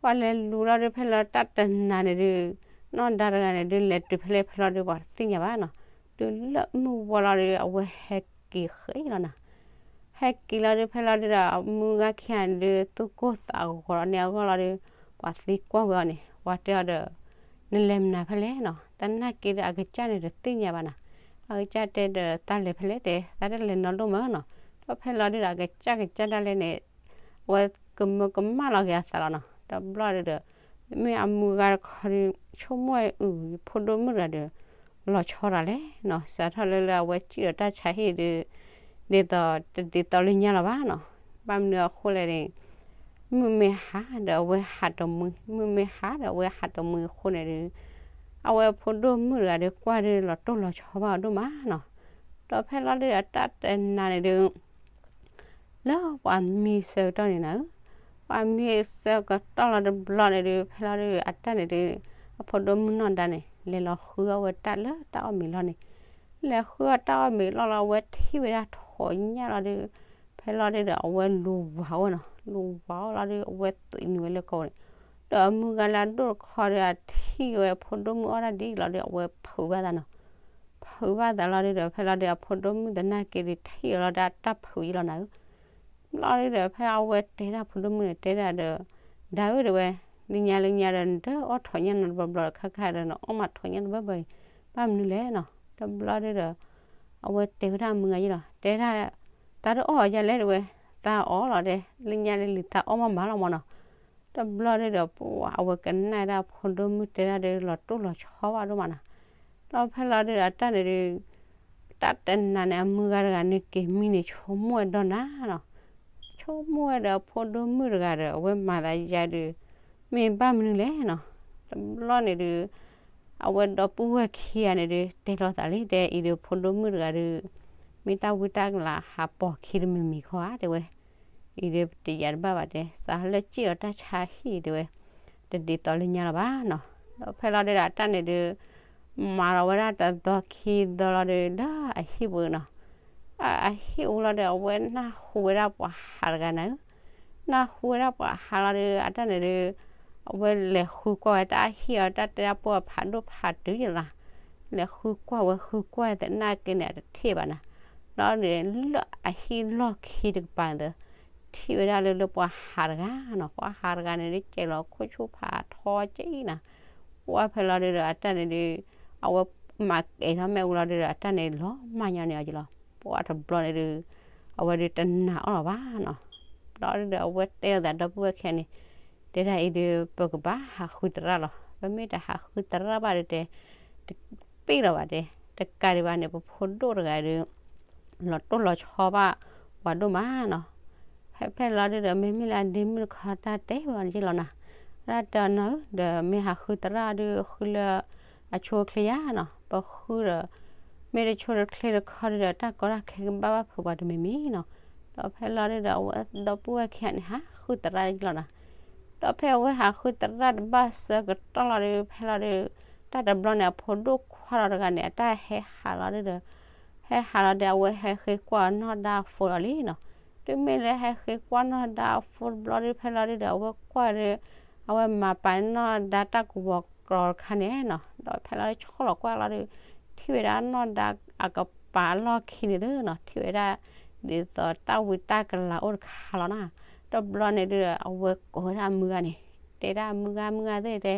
ပှၤလဲၤလူၤလီၤဒု ဖဲလီၤတၢ်တနာ်န့ၣ်ဒု နီၢ်ဒါတဂၤန့ၣ်ဒု လဲၤတုၤဖဲလဲၣ်ဖဲလီၤဒု ပှၤတသ့ၣ်ညါဘၣ်နီၤ. တုၤလၢမုၢ်ဝီလီၤဒု အဝဲဟဲက့ၤဃဲလီၤနၤ. ဟဲက့ၤလီၤဒု ဖဲလီၤဒုဒီး အမုၢ်ဂၤခံဂၤန့ၣ်ဒု သူၣ်ကိၢ်သးဂီၤလီၤန့ၢ်အဂီၢ်လီၤဒု ပှၤသံကွၢ်ဝဲအီၤန့ၣ် ပှၤတဲအီၤဒီး နလဲၤမနုၤဖဲလဲၣ်နီၤ, သနာ်က့ဒီး အကစၢ်န့ၣ်တသ့ၣ်ညါဘၣ်နၤ. အကစၢ်တဲဒီး တၢ်လဲၤဖဲလဲၣ်တဲ တၢ်တလဲၤနီတဒိၣ်မးနီၤ. ဒီးဖဲလီၤဒုဒီး အကစၢ်ကစၢ်ဒၣ်လဲာ်န့ၣ် အဝဲကမၢကမၣ်လီၤက့ၤအသးလီၤနီၤ. တဘျီဒုဒီး မ့မ့ၢ်အမုၢ်ဂၤတခီဒု ဆိကမိၣ်ဝဲအုၣ် ဖိဒိၣ်မုၣ်တဂၤဒီး လီၤဆီတၢ်လဲၣ်နီၤ, စးထီၣ်လၢလၢအဝဲစံၣ်ဒီးတၢ်ဆါဟံၣ်ဒု ဒ်သိးတဒ်သိးလၢညါလီၤဘၣ်နီၤ. ဘၣ်မနုၤအဃိလဲၣ်န့ၣ် မုၢ်မ့ၢ်ဟါဒီးအဝဲဟးတမှံၤ, မုၢ်မ့ၢ်ဟါဒီးအဝဲဟးတမှံၤအဃိန့ၣ်ဒု အဝဲဖိဒိၣ်မုၣ်တဂၤဒီးကွၢ်ဒုလီၤတိၢ်လီၤဆီဘၣ်အီၤဒိၣ်မးနီၤ. ဒီးဖဲလီၤဒုဒီး အတၢ်တနာ်န့ၣ်ဒု လၢပှၤမံၤဆၢကတီၢ်န့ၣ်နၤဧၢ, ပှၤမံၤဆၢကတီၢ်လီၤတဘျီန့ၣ်ဒု ဖဲလီၤဒုဒီး အတၢ်န့ၣ်ဒု အဖိဒိၣ်မုၣ်နီၢ်ဒါန့ၣ် လဲၤလီၤဃုအီၣ်ဝဲတၢ်လၢတၢ်အီၣ်မ့ၤလီၢ်န့ၣ်, လဲၤဃုအီၣ်တၢ်အီၣ်မ့ၤလီၢ်လီၤ အဝဲထံၣ်ဝဲဒၣ်ထိးညၣ်လီၤဒု ဖဲလီၤဒုဒီး အဝဲလူၤဝၤအီၣ်နီၤ, လူၤဝၤအီၣ်လီၤဒု အဝဲသွံးနုာ်ဝဲလၢကီၢ်န့ၣ်, ဒီးအမုၢ်ဂၤလၢအဒိၣ်တခီဒီး အထံၣ်ဝဲဖိဒိၣ်မုၣ်အီၣ်တၢ်ဒ်အံၤလီၤဒီး အဝဲဖုးဘၣ်သးနီၤ, ဖုးဘၣ်သးလီၤဒုဒီး ဖဲလီၤဒု အဖိဒိၣ်မုၣ်သနာ်က့ဒု ထံၣ်အီၤလီၤဒီး တၢ်ဖုးယံလီၤနၤဧၢ. ဘျီဒုဒီး ဖဲအဝဲတဲဒၣ်ဖိဒိၣ်မုၣ်န့ၣ် တဲဒၣ်ဒီး ဒါဧၢ တဲဝဲ, လၢညါလၢညါဒီး နတအီၣ်ထိးညၣ်နီတဘျီဘျီဒီး ခါခါဒီး နအီၣ်မးထိးညၣ်တဘၢဘၢအံၤ ဘၣ်မနုၤလဲၣ်နီၤ. တဘျီဒုဒီး အဝဲတဲဝဲဒၣ်အမုၢ်ဂၤယံလီၤ, တဲဒၣ် သးတအီၣ်အီၤယၤလဲၣ် တဲဝဲ, သးအီၣ်လီၤတဲ, လၢညါလၢလံၤသးအီၣ်မးမးလီၤမးနီၤ. တဘျီဒုဒီး ပှၤအဝဲကနၣ်ဒၣ်ဖိဒိၣ်မုၣ်တဲဒၣ်ဒီး လီၤတိၢ်လီၤဆီဘၣ်ဒိၣ်မးနီၤ. ဒီးဖဲလီၤဒုဒီး အတၢ်န့ၣ်ဒု တၢ်တနာ်န့ၣ် အမုၢ်ဂၤတဂၤန့ၣ် က့ၤမံန့ၣ် ဆိကမိၣ်ဝဲဒီးနၤနီၤ, ဆိကမိၣ်ဝဲဒီးအဖိဒိၣ်မုၣ်တဂၤဒီး အဝဲမၤသးယါဒု မ့ၢ်ဘၣ်မနုၤလဲၣ်နီၤ. တဘျီန့ၣ်ဒု အဝဲဒီပုၢ်ဝဲၢ်ခံဂၤန့ၣ်ဒု တဲလိာ်သးလံ တဲအံၤဒု ဖိဒိၣ်မုၣ်တဂၤဒု မ့ၢ်တၢ်ဝံတၢ်ကလၤဟးပိာ်ခံတမံၤမံၤခီဧါ တဲဝဲ, အံၤဒု တယာ်တဘၣ်ဘၣ်တဲ သးလၢစံၣ်ဒီးတၢ်ဆါဟံၣ်တဲဝဲ, တဒ်သိးလၢညါလီၤဘၣ်နီၤ. ဒီးဖဲလီၤဒုဒီး အတၢ်န့ၣ်ဒု မၤလီၤဝဲဒၣ်တသီခံသီလီၤဒု လၢအဟံၣ်ပူၤနီၤ. အဟံၣ်ပူၤလီၤဒီး အဝဲနၢ်ဟူဝဲဒၣ်ပှၤဟးတဂၤနၤဧၢ, နၢ်ဟူဝဲဒၣ်ပှၤဟးလီၤဒီး အတၢ်န့ၣ်ဒု အဝဲလဲၤဃုကွၢ်ဝဲတၢ်ဟံၣ်အီၤ တၢ်တဲတၢ်ပိၢ်အဖးဒိၣ်ဖးတုၤယလီၤ, လဲၤဃုကွၢ်ဝဲဃုကွၢ်သနာ်က့န့ၣ် အတထံၣ်ဘၣ်နၤ. ဘျီန့ၣ်လၢအဟံၣ်လီၢ်ခံတကပၤဒီး ထံၣ်ဝဲဒၣ်လၢလၢပှၤဟးတဂၤနီၤ, ပှၤဟးတဂၤန့ၣ်ဒုး ကဲလီၤခိၣ်ဆူၣ်ဖးထီက့နၤ, ပှၤဖဲလီၤဒုးဒီး အတၢ်န့ၣ်ဒုး အဝဲမၤကဲၤထီၣ်မ့ၣ်အူလီၤဒုးဒီး အတၢ်န့ၣ်လီၤမၢ်ညီန့ၢ်အီၤက့လီၤ. ပှၤတဘျီန့ၣ်ဒုး အဝဲဒုးတနာ်အီၤလီၤဘၣ်နီၤ. ဘျီဒုးဒီးအဝဲတဲအီၤသးဒီပုၢ်ဝဲၢ်ခံဂၤန့ၣ်, တဲဒၣ်အံၤဒုး ပကဘၣ်ဟးဃုသရၣ်လီၤ. ပမ့ၢ်တဟးဃုသရၣ်ဘၣ်ဒုးတဲ တပ့ၢ်လီၤဘၣ်တဲ, တကးဒံးဘၣ်န့ၣ် ပဖိဒိၣ်တဂၤဒုး လီၤတိၢ်လီၤဆီဘၣ်ပှၤဒိၣ်မးနီၤ. ဖဲဖဲလီၤဒုးဒီး မ့မ့ၢ်လၢအဒ့မုၣ်တခီတၢ်တဲဝဲအီၤန့ၣ်က့လီၤနၤ, တၢ်တဲအီၤနီၤဧၢ ဒီးမ့ၢ်ဟးဃုသရၣ်ဒုး ဃုလၢအဆိအချ့ဧါနီၤ, ပဃုဒီး မ့ၢ်တဆိတချ့တခီဒုးဒီး တၢ်ကီတၢ်ခဲကဘၣ်ဘၣ်ဖုးပှၤတမံၤမံၤနီၤ. ဒီးဖဲလီၤဒုးဒီး အဝဲဒီပုၢ်ဝဲၢ်ခံဂၤန့ၣ် ဟးဃုသရၣ်က့လီၤနၤ. ဒီးဖဲအဝဲဟးဃုသရၣ်တဘၣ်ဆၢကတီၢ်လီၤဒုး ဖဲလီၤဒုး တၢ်တဘျီန့ၣ် အဖိဒိၣ်ခွါလီၤတဂၤန့ၣ် အတၢ်ဟဲဟးလီၤဒုးဒီး ဟဲဟးလီၤဒီး အဝဲဟဲဃ့ကွၢ်နီၢ်ဒါအဖိလီၤလံနီၤ. တုၤမ့ၢ်လၢဟဲဃ့ကွၢ်နီၢ်ဒါအဖိတဘျီဒုး ဖဲလီၤဒုးဒီး အဝဲကွၢ်ဒီး အဝဲမၤပာ်နီၢ်ဒါတၢ်ကူးဘီးကျီတခါန့ၣ်နီၤ. ဒီးဖဲလီၤဒုးဆီၣ်လီၤကွၢ်လီၤဒုး ထံၣ်ဝဲဒၣ်နီၢ်ဒါအကပၤအလီၢ်ခံန့ၣ်သ့နီၤ, ထံၣ်ဝဲဒၣ် ဒ်သိးတၢ်ဝံတၢ်ကလၤအိၣ်တခါလီၤနၤ. တဘျီန့ၣ်ဒုးဒီး အဝဲကိးဝဲဒၣ်အမုၢ်ဂၤန့ၣ် တဲဒၣ်အမုၢ်ဂၤ မုၢ်ဂၤသ့ၣ်တဲ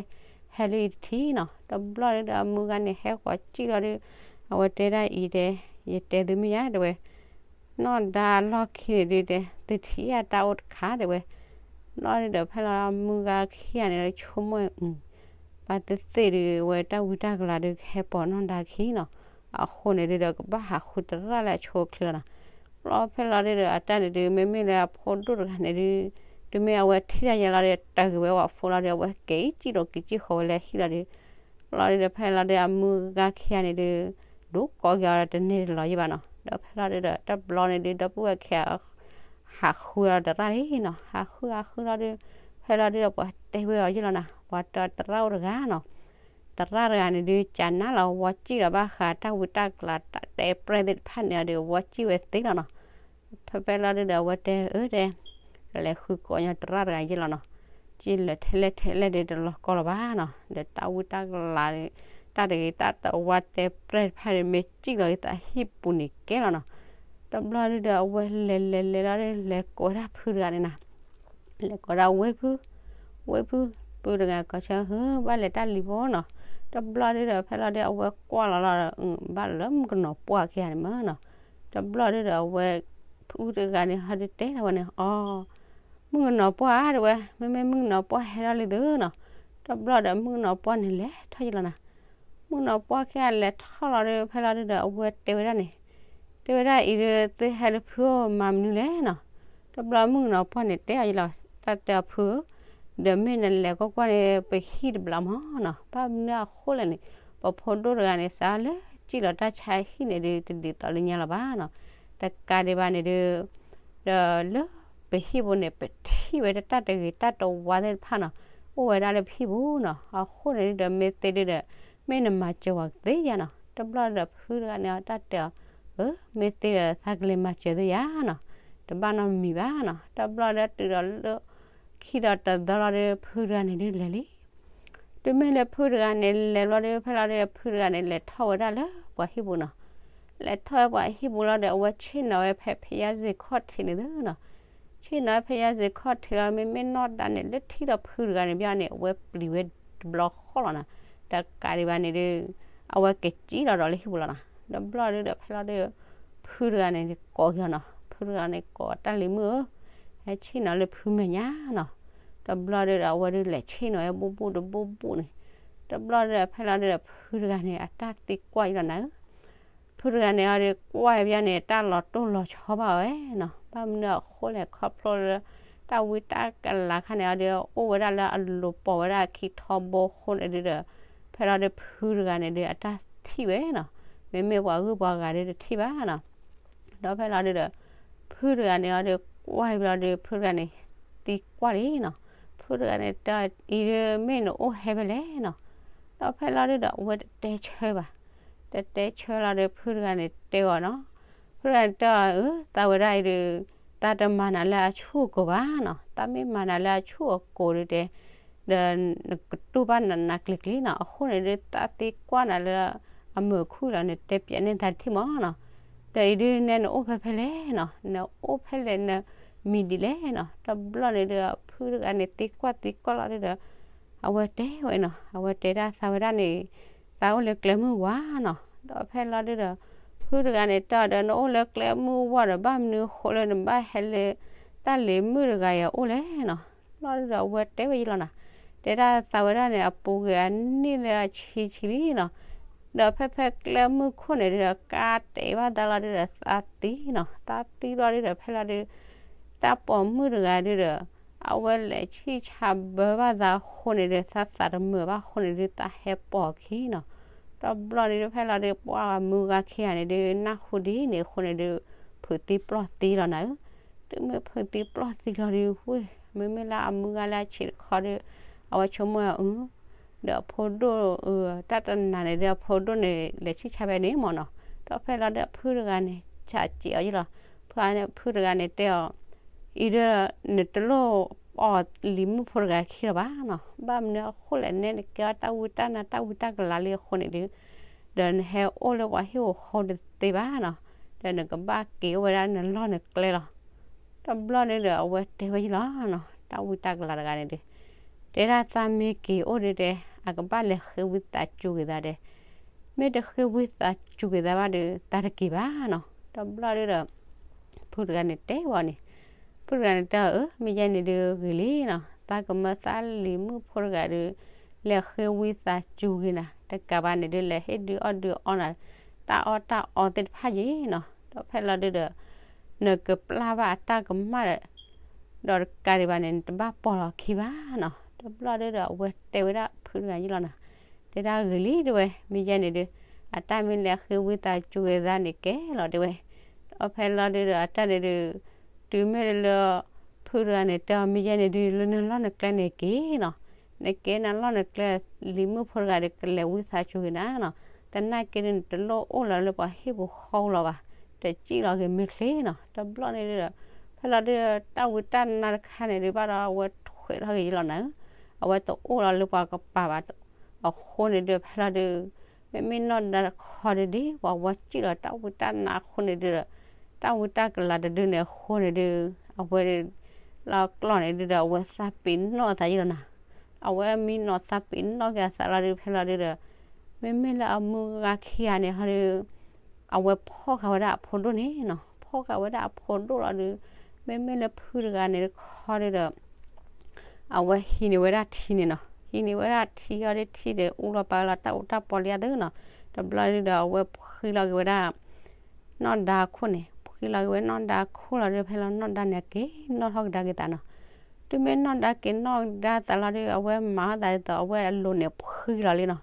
ဟဲလၢယတထံၣ်နီၤ. တဘျီန့ၣ်ဒီး အမုၢ်ဂၤန့ၣ် ဟဲဃီၤစံၣ်လီၤဒုး အဝဲတဲဒၣ်အံၤတဲ ယတဲသုမ့ၢ်ယါတဲဝဲ နီၢ်ဒါအလီၢ်ခံန့ၣ်ဒုးတဲ သုထံၣ်ယါတၢ်အိၣ်တခါတဲဝဲ. ဘျီဒုးဒီး ဖဲလီၤဒုးအမုၢ်ဂၤခံဂၤန့ၣ်ဒီး ဆိကမိၣ်အံၤ ဘၣ်သ့ၣ်သ့ၣ်ဒုး အဝဲတၢ်ဝံတၢ်ကလၤဒုး ကဟဲပိာ်နီၢ်ဒါခံနီၤ. အဃိန့ၣ်ဒုးဒီး ကဘၣ်ဟးဃုသရၣ်လၢအဆိအချ့လီၤနၤ. ဘျီဖဲလီၤဒုးဒီး အတၢ်န့ၣ်ဒုး မ့မ့ၢ်လၢအဖိဒိၣ်တဂၤန့ၣ်ဒုး တုၤမ့ၢ်အဝဲထံၣ်တၢ်ယဲလီၤဒီး တၢ်ဂ့ၤဝဲဝဲအဖိလီၤဒီး အဝဲက့ၤစံၣ်ဒီးက့ၤစံၣ်ဃီၤဝဲလၢဟံၣ်လီၤဒီး ဘျီဒုးဒီး ဖဲလီၤဒုးအမုၢ်ဂၤခံဂၤန့ၣ်ဒုး ဒိကီးက့ၤအီၤဒီးတန့ၢ်တလီၤယံၣ်ဘၣ်နီၤ. ဒီးဖဲလီၤဒုးဒီး တဘျီန့ၣ်ဒုး ဒီပုၢ်ဝဲၢ်ခံဂၤ ဟးဃုအီၤသရၣ်လံနီၤ. ဟးဃုဟးဃုလီၤဒုး ဖဲလီၤဒုးဒီး ပှၤတဲဝဲအီၤယံၣ်လီၤနၤ, ပှၤတဲအီၤသရၣ်အိၣ်တဂၤနီၤ. သရၣ်တဂၤန့ၣ်ဒုး ကနၣ်လီၤဝီစံၣ်လီၤဘၣ်ဃးတၢ်ဝံတၢ်ကလၤ တၢ်တဲပြဲၢ်သ့ၣ်တဖၣ်န့ၣ်အီၤဒီး ဝီစံၣ်ဝဲသ့လီၤနီၤ. ဖဲဖဲလီၤဒုးဒီး အဝဲတဲအၢတဲ ကလဲၤဃုကိးညီသရၣ်တဂၤယံၣ်လီၤနီၤ. စံၣ်လၢထဲလဲၣ်ထဲလဲၣ်ဒုးတလီၤကီလီၤဘၣ်နီၤ. ဒီးတၢ်ဝံတၢ်ကလၤ တၢ်တဂ့ၤတၢ်တဝါတဲပြဲၢ်တဖၣ်န့ၣ် မ့ၢ်စံၣ်လီၤက့ၤသးဟံၣ်ပူၤန့ၣ်ကဲလီၤနီၤ. တဘျီဒုးဒီး အဝဲလဲၤလဲၤလဲၤလီၤဒုး လဲၤကိးဝဲဒၣ်ဖုတဂၤန့ၣ်နၤ. လဲၤကိးဒၣ်ဝဲဖု, ဝဲဖု, ဖုတဂၤကိးဆၢဟၢ ဘၣ်လဲၤတၢ်လံၤဖိနီၤ. တဘျီဒုးဒီး ဖဲလီၤဒုး အဝဲကွၢ်လီၤလီၤဒီး ဘၣ်လၢမုၣ်ကနီၤပှၢ်ခံဂၤန့ၣ်မ့ၢ်နီၤ. တဘျီဒုးဒီး အဝဲ ဖုတဂၤန့ၣ် ဟီဒုးတဲထီၣ်ဝဲန့ၣ် အီ မုၣ်ကနီၤပှၢ်ဧါ တဲဝဲ, မ့မ့ၢ်မုၣ်ကနီၤပှၢ်ဟဲထီၣ်လံသုနီၤ. တဘျီဒီး မုၣ်ကနီၤပှၢ်န့ၣ်လဲၤထီၣ်ယံၣ်လီၤနၤ. မုၣ်ကနီၤပှၢ်ခံဂၤလဲၤထီၣ်လီၤဒုး ဖဲလီၤဒုးဒီး အဝဲတဲဝဲဒၣ်န့ၣ်, တဲဝဲဒၣ်အံၤဒုး သုဟဲလၢဖုအိၣ်မၤမနုၤလဲၣ်နီၤ. တဘျီမုၣ်ကနီၤပှၢ်န့ၣ်တဲအီၤယံၣ်လီၤ, တၢ်တဲအီၤဖုဧၢ, ဒီးမ့ၢ်နလဲၤကွၢ်ကွၢ်န့ၣ် ပဟံၣ်တဘျီမ့ၢ်နီၤ, ဘၣ်မနုၤအဃိလဲၣ်န့ၣ်, ပဖိဒိၣ်တဂၤန့ၣ် စးလၢစံၣ်လီၤတၢ်ဆါဟံၣ်န့ၣ်ဒုး တဒ်သိးလၢညါလၢၤဘၣ်နီၤ. တကးဒံးဘၣ်န့ၣ်ဒုး ဒီးလၢပဟံၣ်ပူၤန့ၣ် ပထံၣ်ဝဲဒၣ်တၢ်တဂ့ၤတၢ်တဝါသ့ၣ်တဖၣ်နီၤ, အိၣ်ဝဲဒၣ်လၢပဟံၣ်ပူၤနီၤ. အဃိန့ၣ်ဒုးဒီး မ့ၢ်သ့ဒုးဒီး မ့ၢ်နမၤစၢၤဝဲကသ့ဧါနီၤ. တဘျီဒီးဖုတဂၤန့ၣ် အတၢ်တဲအီၤ, အၢ မ့ၢ်သ့ဒီးသးကလဲၤမၤစၢၤသုယၤနီၤ, တဘၣ်နီတမံၤဘၣ်နီၤ. တဘျီဒီးတုၤဒီးလၢ ခံဒီးတသီလီၤဒီး ဖုတဂၤန့ၣ်ဒုးလဲၤလံ. တုၤမ့ၢ်လၢဖုတဂၤန့ၣ် လဲၤဘျီဒီး ဖဲလီၤဒီး ဖုတဂၤန့ၣ် လဲၤထီၣ်ဝဲဒၣ်လၢပှၤဟံၣ်ပူၤနီၤ. လဲၤထီၣ်ဝဲပှၤဟံၣ်ပူၤလီၤဒီး အဝဲဆ့ၣ်နီၤဝဲဖဲဖယါစ့ၤခီၣ်ထံးန့ၣ်သုနီၤ. ဆ့ၣ်နီၤဝဲဖယါစ့ၤခီၣ်ထံးလီၤ မ့မ့ၢ်နီၢ်ဒါန့ၣ် လၢထံၣ်ဒီးဖုတဂၤန့ၣ်ဘၣ်န့ၣ် အဝဲပျံၤဝဲတဘျီဃီလီၤနီၤ. တကးဒံးဘၣ်န့ၣ်ဒုး အဝဲကစံၣ်လီၤဒီးလၢဟံၣ်ပူၤလီၤနီၤ. တဘျီဒုးဒီး ဖဲလီၤဒီး ဖုတဂၤန့ၣ် ကိးက့ၤအီၤနီၤ. ဖုတဂၤန့ၣ်ကိးတၢ်လံၤမုၣ်ဧၢ, ဟဲဆ့ၣ်နီၤလၢဖုမဲာ်ညါနီၤ. တဘျီဒုးဒီး အဝဲဒုးလဲၤဆ့ၣ်နီၤဝဲဘူၣ်ဘူၣ်တဘူၣ်ဘူၣ်န့ၣ်. တဘျီဒုးဒီး ဖဲလီၤဒုးဒီး ဖုတဂၤန့ၣ် အတၢ်သံကွၢ်အီၤလီၤနၤဧၢ. ဖုတဂၤန့ၣ်အီၤဒီး ကွၢ်ဘၣ်န့ၣ် တၢ်လီၤတိၢ်လီၤဆီဘၣ်ဝဲနီၤ. ဘၣ်မနုၤအဃိလဲၣ် ခီဖျိလၢ တၢ်ဝံတၢ်ကလၤခါန့ၣ်အီၤဒီး အိၣ်ဝဲဒၣ်လၢအလိၤပိာ်ဝဲဒၣ်ခံထီဘိအဃိန့ၣ်ဒုးဒီး ဖဲလီၤဒုးဖုတဂၤန့ၣ်ဒုး အတၢ်ထံၣ်ဝဲနီၤ. မ့မ့ၢ်ပှၤဂုၢ်ပှၤဂၤဒုးတထံၣ်ဘၣ်နီၤ. ဒီးဖဲလီၤဒုးဒီး ဖုတဂၤန့ၣ်အီၤဒီး ကွၢ်ဘၣ်လီၤဒုး ဖုတဂၤန့ၣ် သံကွၢ်လံနီၤ. ဖုတဂၤန့ၣ် တၢ်အံၤဒုး မ့ၢ်နအိၣ်ဟဲဖဲလဲၣ်နီၤ. ဒီးဖဲလီၤဒုးဒီး အဝဲတတဲဆၢဘၣ်. တတဲဆၢလီၤဒီး ဖုတဂၤန့ၣ်တဲအီၤနီၤ. ဖုတဂၤန့ၣ်တဲအီၤ အၢ သးဝဲဒၣ်အံၤဒုး သးတမၤနၤလၢအဆူၣ်အကိၤဘၣ်နီၤ. သးမ့ၢ်မၤနၤလၢအဆူၣ်အကိၤဒုးတဲ ဒီးနကတူၢ်ဘၣ်နးနးကျံၤကျံၤနီၤ. အဃိန့ၣ်ဒုး သးသံကွၢ်နၤလၢအမုာ်ခုၣ်လီၤန့ၣ် တဲပျးန့ၢ်သးတထံၣ်မးနီၤ. တ ဒီးအံၤဒုးနဲနအိၣ်ဖဲဖဲလဲၣ်နီၤ, နအိၣ်ဖဲလဲၣ်နမံၤဒ်လဲၣ်နီၤ. တဘျီန့ၣ်ဒုး ဖုတဂၤန့ၣ်သံကွၢ်သံကွၢ်လီၤဒုးဒီး အဝဲတဲဝဲနီၤ, အဝဲတဲဒၣ်သးဝဲဒၣ်န့ၣ် သးအိၣ်လၢကျဲမုၢ်ဝါနီၤ. ဒီးဖဲလီၤဒုးဒီး ဖုတဂၤန့ၣ်တဲအီၤဒီး နအိၣ်လၢကျဲမုၢ်ဝါဒီး ဘၣ်မနုၤအဃိလၢနဘၣ်ဟဲလၢ တၢ်လံၤမုၣ်တဂၤအံၤအအိၣ်လဲၣ်နီၤ. လီၤဒုးဒီး အဝဲတဲဝဲယလီၤနီၤ, တဲဒၣ်သးဝဲဒၣ်န့ၣ် အပူၤကွံာ်အနံၣ်လၢအဆံဆံလံနီၤ. ဒီးဖဲဖဲကျဲမုၢ်ခိၣ်န့ၣ်ဒုးဒီး ကါတဲာ်ဘၣ်သးလီၤဒုးဒီး သးသံနီၤ. သးသံလီၤဒုးဒီး ဖဲလီၤဒုး တၢ်ပိာ်မုၣ်တဂၤဒုးဒီး အဝဲလဲၤဆံၣ်ဆါဘၢဘၣ်သးအဃိန့ၣ်ဒုး သးသးတမုာ်ဘၣ်အဃိန့ၣ်ဒုး သးဟဲပိာ်အခံနီၤ. တဘျီန့ၣ်ဒုး ဖဲလီၤဒုး ပှၤမုၢ်ဂၤခံဂၤန့ၣ်ဒုး နၢ်ဟူဒ်န့ၣ်အဃိန့ၣ်ဒုး ဖုးသံပျီၢ်သံလီၤနၤဧၢ. တုၤမ့ၢ်ဖုးသံပျီၢ်သံလီၤဒုး ဝ့ၢ် မ့မ့ၢ်လၢအမုၢ်ဂၤလၢအဆံးတခီဒုး အဝဲဆိကမိၣ်အီၤ ဒီးအဖိဒိၣ် တၢ်တနၤန့ၣ်ဒုး အဖိဒိၣ်န့ၣ် လဲၤဆံၣ်ဆါဖဲန့ၣ်မ့ၢ်နီၤ. ဒီးဖဲလီၤဒုးအဖုတဂၤန့ၣ် ဆးစံးအီၤယလီၤ. ဖုန့ၣ် ဖုတဂၤန့ၣ်တဲအီၤ အံၤဒုး နတလိၣ်အီၣ်လံၤမုၣ်ဖိတဂၤခံလၢၤဘၣ်နီၤ. ဘၣ်မနုၤအဃိလဲၣ် နဲနကဲအီၤ တၢ်ဝံတၢ်နါ တၢ်ဝံတၢ်ကလၤလံအဃိန့ၣ်ဒုး ဒီးနဟဲအိၣ်လၢပှၤဟံၣ်ပူၤဃီတသ့ဘၣ်နီၤ. ဒီးနကဘၣ်က့ၤအိၣ်ဝဲဒၣ်နလီၢ်နကျဲလီၤ. တဘျီန့ၣ်ဒီး အဝဲတဲဝဲယလီၤနီၤ, တၢ်ဝံတၢ်ကလၤတဂၤန့ၣ်ဒုး တဲဒၣ်သးမ့ၢ်က့ၤအိၣ်ဒုးတဲ အကဘၣ်လဲၤဃ့ဝံသးစူၤက့ၤသးဒဲး, မ့ၢ်တဃ့ဝံသးစူၤက့ၤသးဘၣ်ဒီး တၢ်တက့ၤဘၣ်နီၤ. တဘျီဒုးဒီး ဖုတဂၤန့ၣ်တဲဝဲန့ၣ်, ဖုတဂၤန့ၣ်တဲအီၤ အၢ မ့ၢ်ယဲန့ၣ်ဒုးဂ့ၤလံနီၤ, သးကမၢသးလံၤမုၣ်ဖိတဂၤဒုး လဲၤဃ့ဝံသးစူၤက့ၤနၤ, တကးဘၣ်န့ၣ်ဒုး လဲၤဟ့ၣ်ဒုးအီၣ်ဒုးအီနၤ တၢ်အီၣ်တၢ်အီသ့ၣ်တဖၣ်ယ့ၤနီၤ. ဒီးဖဲလီၤဒုးဒီး နကပျၢ်ဘၣ်အတၢ်ကမၣ် ဒီးတကးဒံးဘၣ်န့ၣ် နတဘၣ်ပိာ်လီၤခံဘၣ်နီၤ. တဘျီဒုးဒီး အဝဲတဲဝဲဒၣ်ဖုတဂၤယလီၤနီၤ, တဲဒၣ်ဂ့ၤလံတဲဝဲ, မ့ၢ်ယဲန့ၣ်ဒုး အတၢ်မ့ၢ်လဲၤဃ့ဝံသးစူၤက့ၤသးန့ၣ်ကဲလီၤတဲဝဲ. ဒီးဖဲလီၤဒုးဒီး အတၢ်န့ၣ်ဒုး တုၤမ့ၢ်လၢ ဖုတဂၤန့ၣ်တဲအီၤ မ့ၢ်ယဲန့ၣ်ဒုး လၢနလီၢ်နကျဲန့ၣ်က့ၤနီၤ, နက့ၤနလီၢ်နကျဲ လံၤမုၣ်ဖိတဂၤဒီး ကလဲၤဝံသးစူၤက့ၤနၤနီၤ, သနာ်က့ဒုး နတလိၣ်အိၣ်လီၤလၢပှၤဟံၣ်ပူၤဃီလီၤဘၣ်, တစံၣ်လီၤက့ၤမ့ၢ်ချ့နီၤ. တဘျီန့ၣ်ဒုးဒီး ဖဲလီၤဒုး တၢ်ဝံတၢ်နါတခါန့ၣ်ဒုး ဘၣ်ဒီးအဝဲထွဲးထီၣ်က့ၤယလီၤနၤဧၢ, အဝဲတအိၣ်လီၤလၢပှၤကပၤဘၣ်အဃိန့ၣ်ဒုး ဖဲလီၤဒုး မ့မ့ၢ်နီၢ်ဒါတခီဒုးဒ် ပှၤဝဲစံၣ်လီၤတၢ်ဝံတၢ်နါအဃိန့ၣ်ဒုးဒီး တၢ်ဝံတၢ်ကလၤတဒုန့ၣ်အဃိန့ၣ်ဒုး အဝဲ လီၤကျီၢ်န့ၣ်ဒုးဒီး အဝဲသးပ့ၤနီၣ်သးယလီၤနၤ, အဝဲမ့ၢ်နီၢ်သးပ့ၤနီၣ်က့ၤအသးလီၤဒုး ဖဲလီၤဒုးဒီး မ့မ့ၢ်လၢအမုၢ်ဂၤခံဂၤန့ၣ်ဟီဒုး အဝဲဖီၣ်ဃာ်ဝဲဒၣ်အဖိဒိၣ်န့ၣ်နီၤ, ဖီၣ်ဃာ်ဝဲဒၣ်အဖိဒိၣ်လီၤဒုး မ့မ့ၢ်လၢဖုတဂၤန့ၣ်တခီဒုးဒီး အဝဲဟံးန့ၢ်ဝဲဒၣ်ထံန့ၣ်နီၤ, ဟံးန့ၢ်ဝဲဒၣ်ထံအီၤဒုး ထံဒီးအူလီၤပာ်လီၤတၢ်အူတၢ်ပီလံအသးနီၤ. တဘျီဒုးဒီး အဝဲဖှံလီၤက့ၤဝဲဒၣ် နီၢ်ဒါခိၣ်န့ၣ်, ဖှံလီၤက့ၤဝဲနီၢ်ဒါခိၣ်လီၤဒုး ဖဲလီၤနီၢ်ဒါန့ၣ်က့ၤနီၣ်ထီၣ်ကဒါက့ၤသးနီၤ. တုၤမ့ၢ်နီၢ်ဒါက့ၤနီၣ်ကဒါသးလီၤဒုး အဝဲမၤအီၣ်သးဒ်သိး အဝဲအလိၤန့ၣ်ဖှံလီၤလံနီၤ,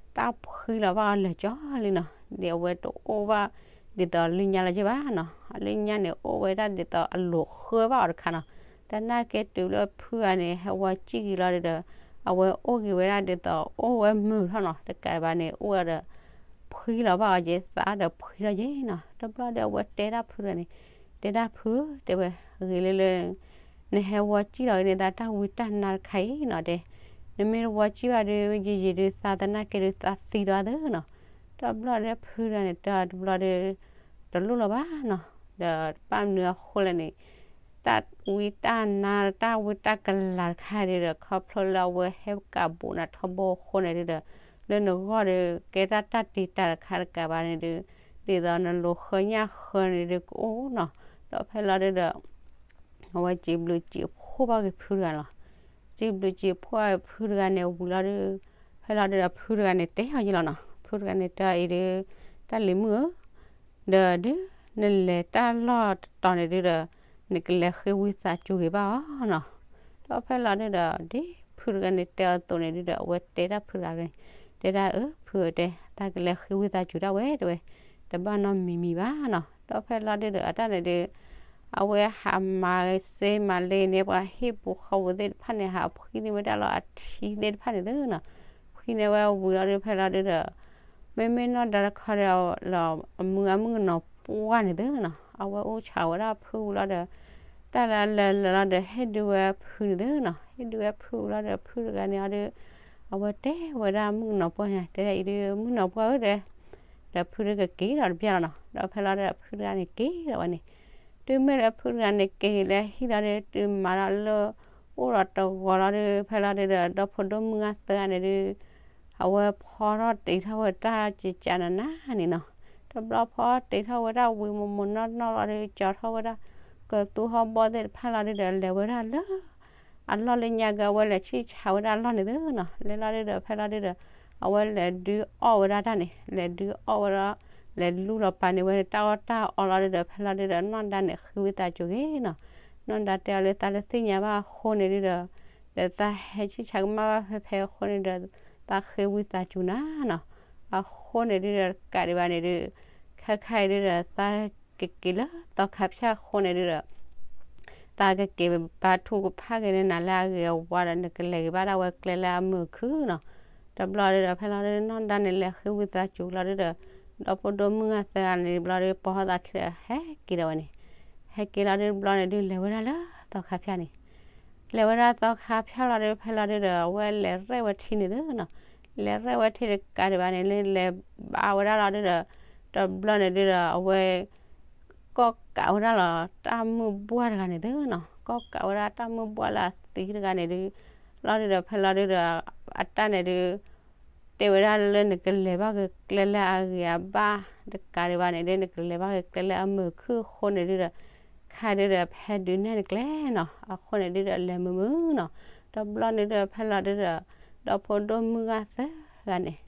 တၢ်ဖှံလီၤဘၣ်အီၤလၢာ်ကၠီလံနီၤ, ဒီးအဝဲတအိၣ်ဘၣ်ဒ်သိးအလၢညါလၢၤဘၣ်နီၤ, အလၢညါန့ၣ်အိၣ်ဝဲဒၣ်ဒ်သိးအလိၤဃၢဘၣ်အီၤတခါနီၤ. သနာ်က့တုၤလၢဖုဂၤန့ၣ် ဟဲဝဲစံၣ်က့ၤလီၤဒုးဒီး အဝဲအိၣ်က့ၤဝဲဒၣ်ဒ်သိးအိၣ်ဝဲမုာ်ထီၣ်နီၤ, တကးဘၣ်န့ၣ် အိၣ်ဝဲဒီး ဖှံလီၤဘၣ်အီၤက့ၤ သးဒီးဖှံလီၤက့ၤနီၤ. တဘျီဒီးအဝဲတဲဒၣ်ဖုတဂၤန့ၣ်, တဲဒၣ်ဖု တဲဝဲ ဂ့ၤလၢလၢ နဟဲဝဲစံၣ်လီၤက့ၤန့ၣ် သးတၢ်ဝံတၢ်နါတခါအံၤနီၤတဲ, နမ့ၢ်တဝဲစံၣ်ဘၣ်ဒုး ယံာ်ယံာ်ဒုး သးသနာ်က့ဒုး သးသံဒီးသၢနီၤ. တဘျီဒီးဖုတဂၤန့ၣ် တဲတဘျီဒီး တလိၣ်လၢၤဘၣ်နီၤ, ဒီးဘၣ်မနုၤအဃိလဲၣ်န့ၣ် တၢ်ဝံတၢ်နါ တၢ်ဝံတၢ်ကလၤတခါဒုးဒီး ခီဖျိလၢအဝဲဟဲကးဘူးနၤထီဘိအဃိန့ၣ်ဒုးဒီး လၢနဂီၢ်ဒီး ကဲတၢ်တၢ်တံာ်တာ်တခါတကးဘၣ်န့ၣ်ဒုး ဒ်သိးနလိၤဃၢညၣ်ဃၢန့ၣ်ဒုးကအိၣ်နီၤ. ဒီးဖဲလီၤဒုးဒီး အဝဲစံးဘျုးစံးဖှိၣ်ဘၣ်က့ၤဖုတဂၤလီၤ. စံးဘျုးစံးဖှိၣ်ဖုတဂၤန့ၣ်ဝံၤလီၤဒုး ဖဲလီၤဒုးဒီးဖုတဂၤန့ၣ်တဲအီၤယလီၤနီၤ. ဖုတဂၤန့ၣ်တဲအီၤအံၤဒုး တၢ်လံၤမုၣ်ဧၢ ဒီးဒုး နလဲၤတၢ်လီၢ်တတီၤန့ၣ်ဒုးဒီး နကလဲၤဃ့ဝံသးစူၤက့ၤဘၣ်အီၤနီၤ. ဒီးဖဲလီၤဒုးဒီး ဒ်ဖုတဂၤန့ၣ်တဲအီၤအသိးန့ၣ်ဒုးဒီး အဝဲတဲတၢ်ဖုတဂၤန့ၣ် တဲဒၣ်အၢ ဖုဧၢတဲ သးကလဲၤဃ့ဝံသးစူၤဒၣ်ဝဲတဲဝဲ တဘၣ်နီတမံၤမံၤဘၣ်နီၤ. ဒီးဖဲလီၤဒုးဒီး အတၢ်န့ၣ်ဒုး အဝဲဟးမၤစ့မၤလ့န့ၣ် ပှၤဟံၣ်ပူၤဃီပူၤသ့ၣ်တဖၣ်န့ၣ် ဟးဖှံန့ၢ်ဝဲဒၣ်လီၤအထံသ့ၣ်တဖၣ်န့ၣ်သ့နီၤ. ဖှံန့ၢ်ဝဲဝံၤလီၤဒုး ဖဲလီၤဒုးဒီး မ့မ့ၢ်နီၢ်ဒါတခီဒီး လီၤအမုၢ်အမုၣ်ကနီၤပှၢ်န့ၣ်သ့နီၤ. အဝဲအိၣ်ဆးဝဲဒၣ်ဖုဝံၤလီၤဒီး တၢ်လၢအလၢာ်လၢာ်လီၤဒီး ဟ့ၣ်ဒုးဝဲဖုန့ၣ်သ့နီၤ. ဟ့ၣ်ဒုးဝဲဖုဝံၤလီၤဒီး ဖုတဂၤန့ၣ်အီၤဒုး အဝဲတဲဝဲဒၣ်မုၣ်ကနီၤပှၢ်န့ၣ် တဲဒၣ်အံၤဒုး မုၣ်ကနီၤပှၢ်ဧၢတဲ ဒီးဖုဒုးကက့ၤဒီးတဘျီလီၤနီၤ. ဒီးဖဲလီၤဒုးဒီးဖုတဂၤန့ၣ်က့ၤဒီးဝဲန့ၣ်, တုၤမ့ၢ်လၢဖုတဂၤန့ၣ်က့ၤလၢဟံၣ်လီၤဒုး တုၤမၤဒီးလၢ အိၣ်ဒီးတဂီၤလီၤဒုး ဖဲလီၤဒုးဒီး ဒီဖိဒိၣ်မုၣ်ဂၤသၢဂၤန့ၣ်ဒုး အဝဲဖီထီၣ်တ့ထီၣ်ဝဲတၢ်ကကးနးနးန့ၣ်နီၤ. တဘျီဖီထီၣ်တ့ထီၣ်ဝဲဒၣ်ဝံၤမိၢ်မိၢ်နီၢ်နီၢ်လီၤဒုး ကၠီထီၣ်ဝဲဒၣ် ကသူဟီၣ်ဘီၣ်သ့ၣ်တဖၣ်လီၤဒုးဒီး လဲၤဝဲဒၣ်လၢ အလီၢ်လၢညါက့ၤ အဝဲလဲၤဆံၣ်ဆါဝဲဒၣ်အလီၢ်န့ၣ်သုနီၤ. လဲၤလီၤဒုးဒီး ဖဲလီၤဒုးဒီး အဝဲလဲၤဒုးအီၣ်ဝဲဒၣ်တၢ်န့ၣ် လဲၤဒုးအီၣ်ဝဲဒီး လဲၤလူလီၤပာ်န့ၢ်ဝဲန့ၣ် တၢ်အီၣ်တၢ်အီလီၤဒုးဒီး ဖဲလီၤဒုးဒီး နီၢ်ဒါန့ၣ်ဃ့ဝံသးစူၤက့ၤနီၤ. နီၢ်ဒါတဲအီၤလၢ သးတသ့ၣ်ညါဘၣ်အဃိန့ၣ်ဒုးဒီး ဒီးသးဟဲဆံၣ်ဆါကမၣ်ဘၣ်ဖဲဖဲအဃိန့ၣ်ဒီး သးဃ့ဝံသးစူၤနၤနီၤ. အဃိန့ၣ်ဒုးဒီး တကးဒံးဘၣ်န့ၣ်ဒုး ခဲခါအံၤဒုးဒီး သးကက့ၤလၢသီခါဖၠၣ်အဃိန့ၣ်ဒုးဒီး သးကက့ၤဘါထုကဖၣ်က့ၤန့ၢ်နၤလၢအဂ့ၤအဝါဒီး နကလဲၤက့ၤဘၣ်ဒၣ်ဝဲကျဲလၢအမုာ်ခုၣ်နီၤ. တဘျီဒုးဒီး ဖဲလီၤဒုး နီၢ်ဒါန့ၣ်လဲၤဃ့ဝံသးစူၤလီၤဒုးဒီး ဒီဖိဒိၣ်မုၣ်ဂၤသၢဂၤန့ၣ် တဘျီဒုး ပိာ်ထီၣ်သးခံဒီး ဟဲက့ၤဒီးဝဲန့ၣ်, ဟဲက့ၤလီၤဒုးတဘျီန့ၣ်ဒုး လဲၤဝဲဒၣ်လၢသီခါဖၠၣ်န့ၣ် လဲၤဝဲဒၣ်သီခါဖၠၣ်လီၤဒုး ဖဲလီၤဒုးဒီး အဝဲလဲၤရဲၣ်ဝဲထံန့ၣ်သုနီၤ. လဲၤရဲၣ်ဝဲထံတကးဒံးဘၣ်န့ၣ် လဲၤဘါဝဲဒၣ်လီၤဒုးဒီး တဘျီန့ၣ်ဒုးဒီး အဝဲ ကီၣ်ကးဝဲဒၣ်လီၤ တၢ်မုၢ်ဘှၢ်တဂၤန့ၣ်သုနီၤ. ကီၣ်ကးဝဲဒၣ်တၢ်မုၢ်ဘှၢ်လၢအသံတဂၤန့ၣ်ဒုး လီၤဒုးဒီး ဖဲလီၤဒုးဒီး အတၢ်န့ၣ်ဒုး တဲဝဲဒၣ်လၢနကလဲၤဘၣ်က့ၤကျဲလၢအဂ့ၤအဘၣ်တကးဒံးဘၣ်န့ၣ်ဒုး နကလဲၤဘၣ်က့ၤကျဲလၢအမုာ်ခုၣ်အဃိန့ၣ်ဒုးဒီး ခါဒုးဒီး ဖဲဒုးနဲၣ်နကျဲနီၤ. အဃိန့ၣ်ဒုးဒီး လဲၤမုာ်မုာ်နီၤ. တဘျီန့ၣ်ဒုးဒီး ဖဲလီၤဒုးဒီး ဒီဖိဒိၣ်မုၣ်ဂၤသၢဂၤန့ၣ်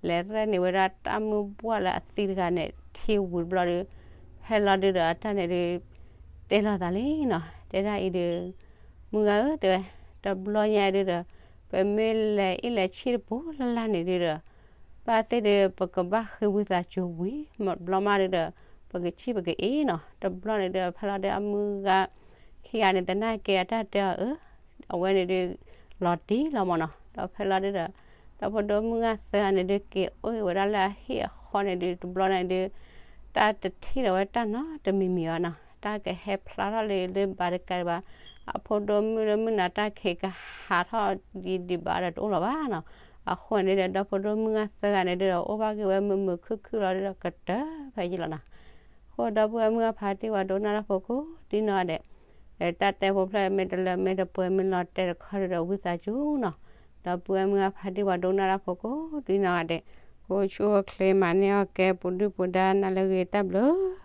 လဲၤရဲၣ်န့ၢ်ဝဲဒၣ်တၢ်မုၢ်ဘှၢ်လၢအသံတဂၤန့ၣ် ထံဝံၤတဘျီဒုး ဖဲလီၤဒုးဒီး အတၢ်န့ၣ်ဒုး တဲလိာ်သးလံနီၤ. တဲဒၣ်အံၤဒုး မုၢ်ဂၤဧၢ တဲဝဲ တဘျီညါဒုးဒီး ပမ့ၢ်လဲၤအ့ၣ်လဲၤဆံၣ်တပူၤလၢ်လၢ်န့ၣ်ဒုးဒီး ဘၣ်သ့ၣ်ဒုး ပကဘၣ်ဃ့ဝံသးစူၤဝံၤ ဘျီမးဒုးဒီး ပကဆံၣ်ပကအ့ၣ်နီၤ. တဘျီန့ၣ်ဒုး ဖဲလီၤဒုးအမုၢ်ဂၤခံဂၤန့ၣ် သနာ်က့အတၢ်တဲအီၤအၢ အဝဲန့ၣ်ဒုး လီၤတံၢ်လီၤမးနီၤ. ဒီးဖဲလီၤဒုးဒီး ဒီဖိဒိၣ်မုၣ်ဂၤသၢဂၤန့ၣ်ဒုး က့ၤအိၣ်ဝဲဒၣ်လၢအဟံၣ်အဃီန့ၣ်ဒုး တဘျီန့ၣ်ဒုး တၢ်တထံၣ်ဒီးဝဲတၢ်နီတမံၤမံၤဘၣ်နီၤ. တၢ်ကဟဲဖျါထီၣ်လၢလၢဘၣ်တကးဒံးဘၣ် အဖိဒိၣ်မုၣ်လၢမုၢ်နၤတၢ်ခံးကဟးထီၣ်ဒံးဒံးဘၣ်ဒီးတအိၣ်လီၤဘၣ်နီၤ. အဃိန့ၣ်ဒီး ဒီဖိဒိၣ်မုၣ်ဂၤသၢဂၤန့ၣ်ဒုးဒီး အိၣ်ဘၣ်က့ၤဝဲမုာ်မုာ်ခုၣ်ခုၣ်လီၤဒုးဒီး ကတၢၢ်ဖဲယံလီၤနီၤ. အဃိဒီပုၢ်ဝဲၢ်မုၢ်ဂၤဖးတံၢ်ဝဲဒိကနၣ်တၢ်ဖိကိးဒ်နီၢ်ဂၤဒဲး တၢ်တဲဖိဖျၢၣ်မ့ၢ်တလၢမ့ၢ်တပှဲၤမ့ၢ်လီၤတဲာ်တခီဒုးဒီး ဝံသးစူၤနီၤ. ဒီပုၢ်ဝဲၢ်မုၢ်ဂၤဖးတံၢ်ဝဲဒိကနၣ်တၢ်ဖိကိးဒ်နီၢ်ဂၤဒဲး ကိးဆူၣ်အိၣ်ချ့မၤန့ၢ်အီၣ်ကဲပူၤဒုၣ်ပူၤဒါနၤလၢအဂ့ၤ တၢ်ဘျုး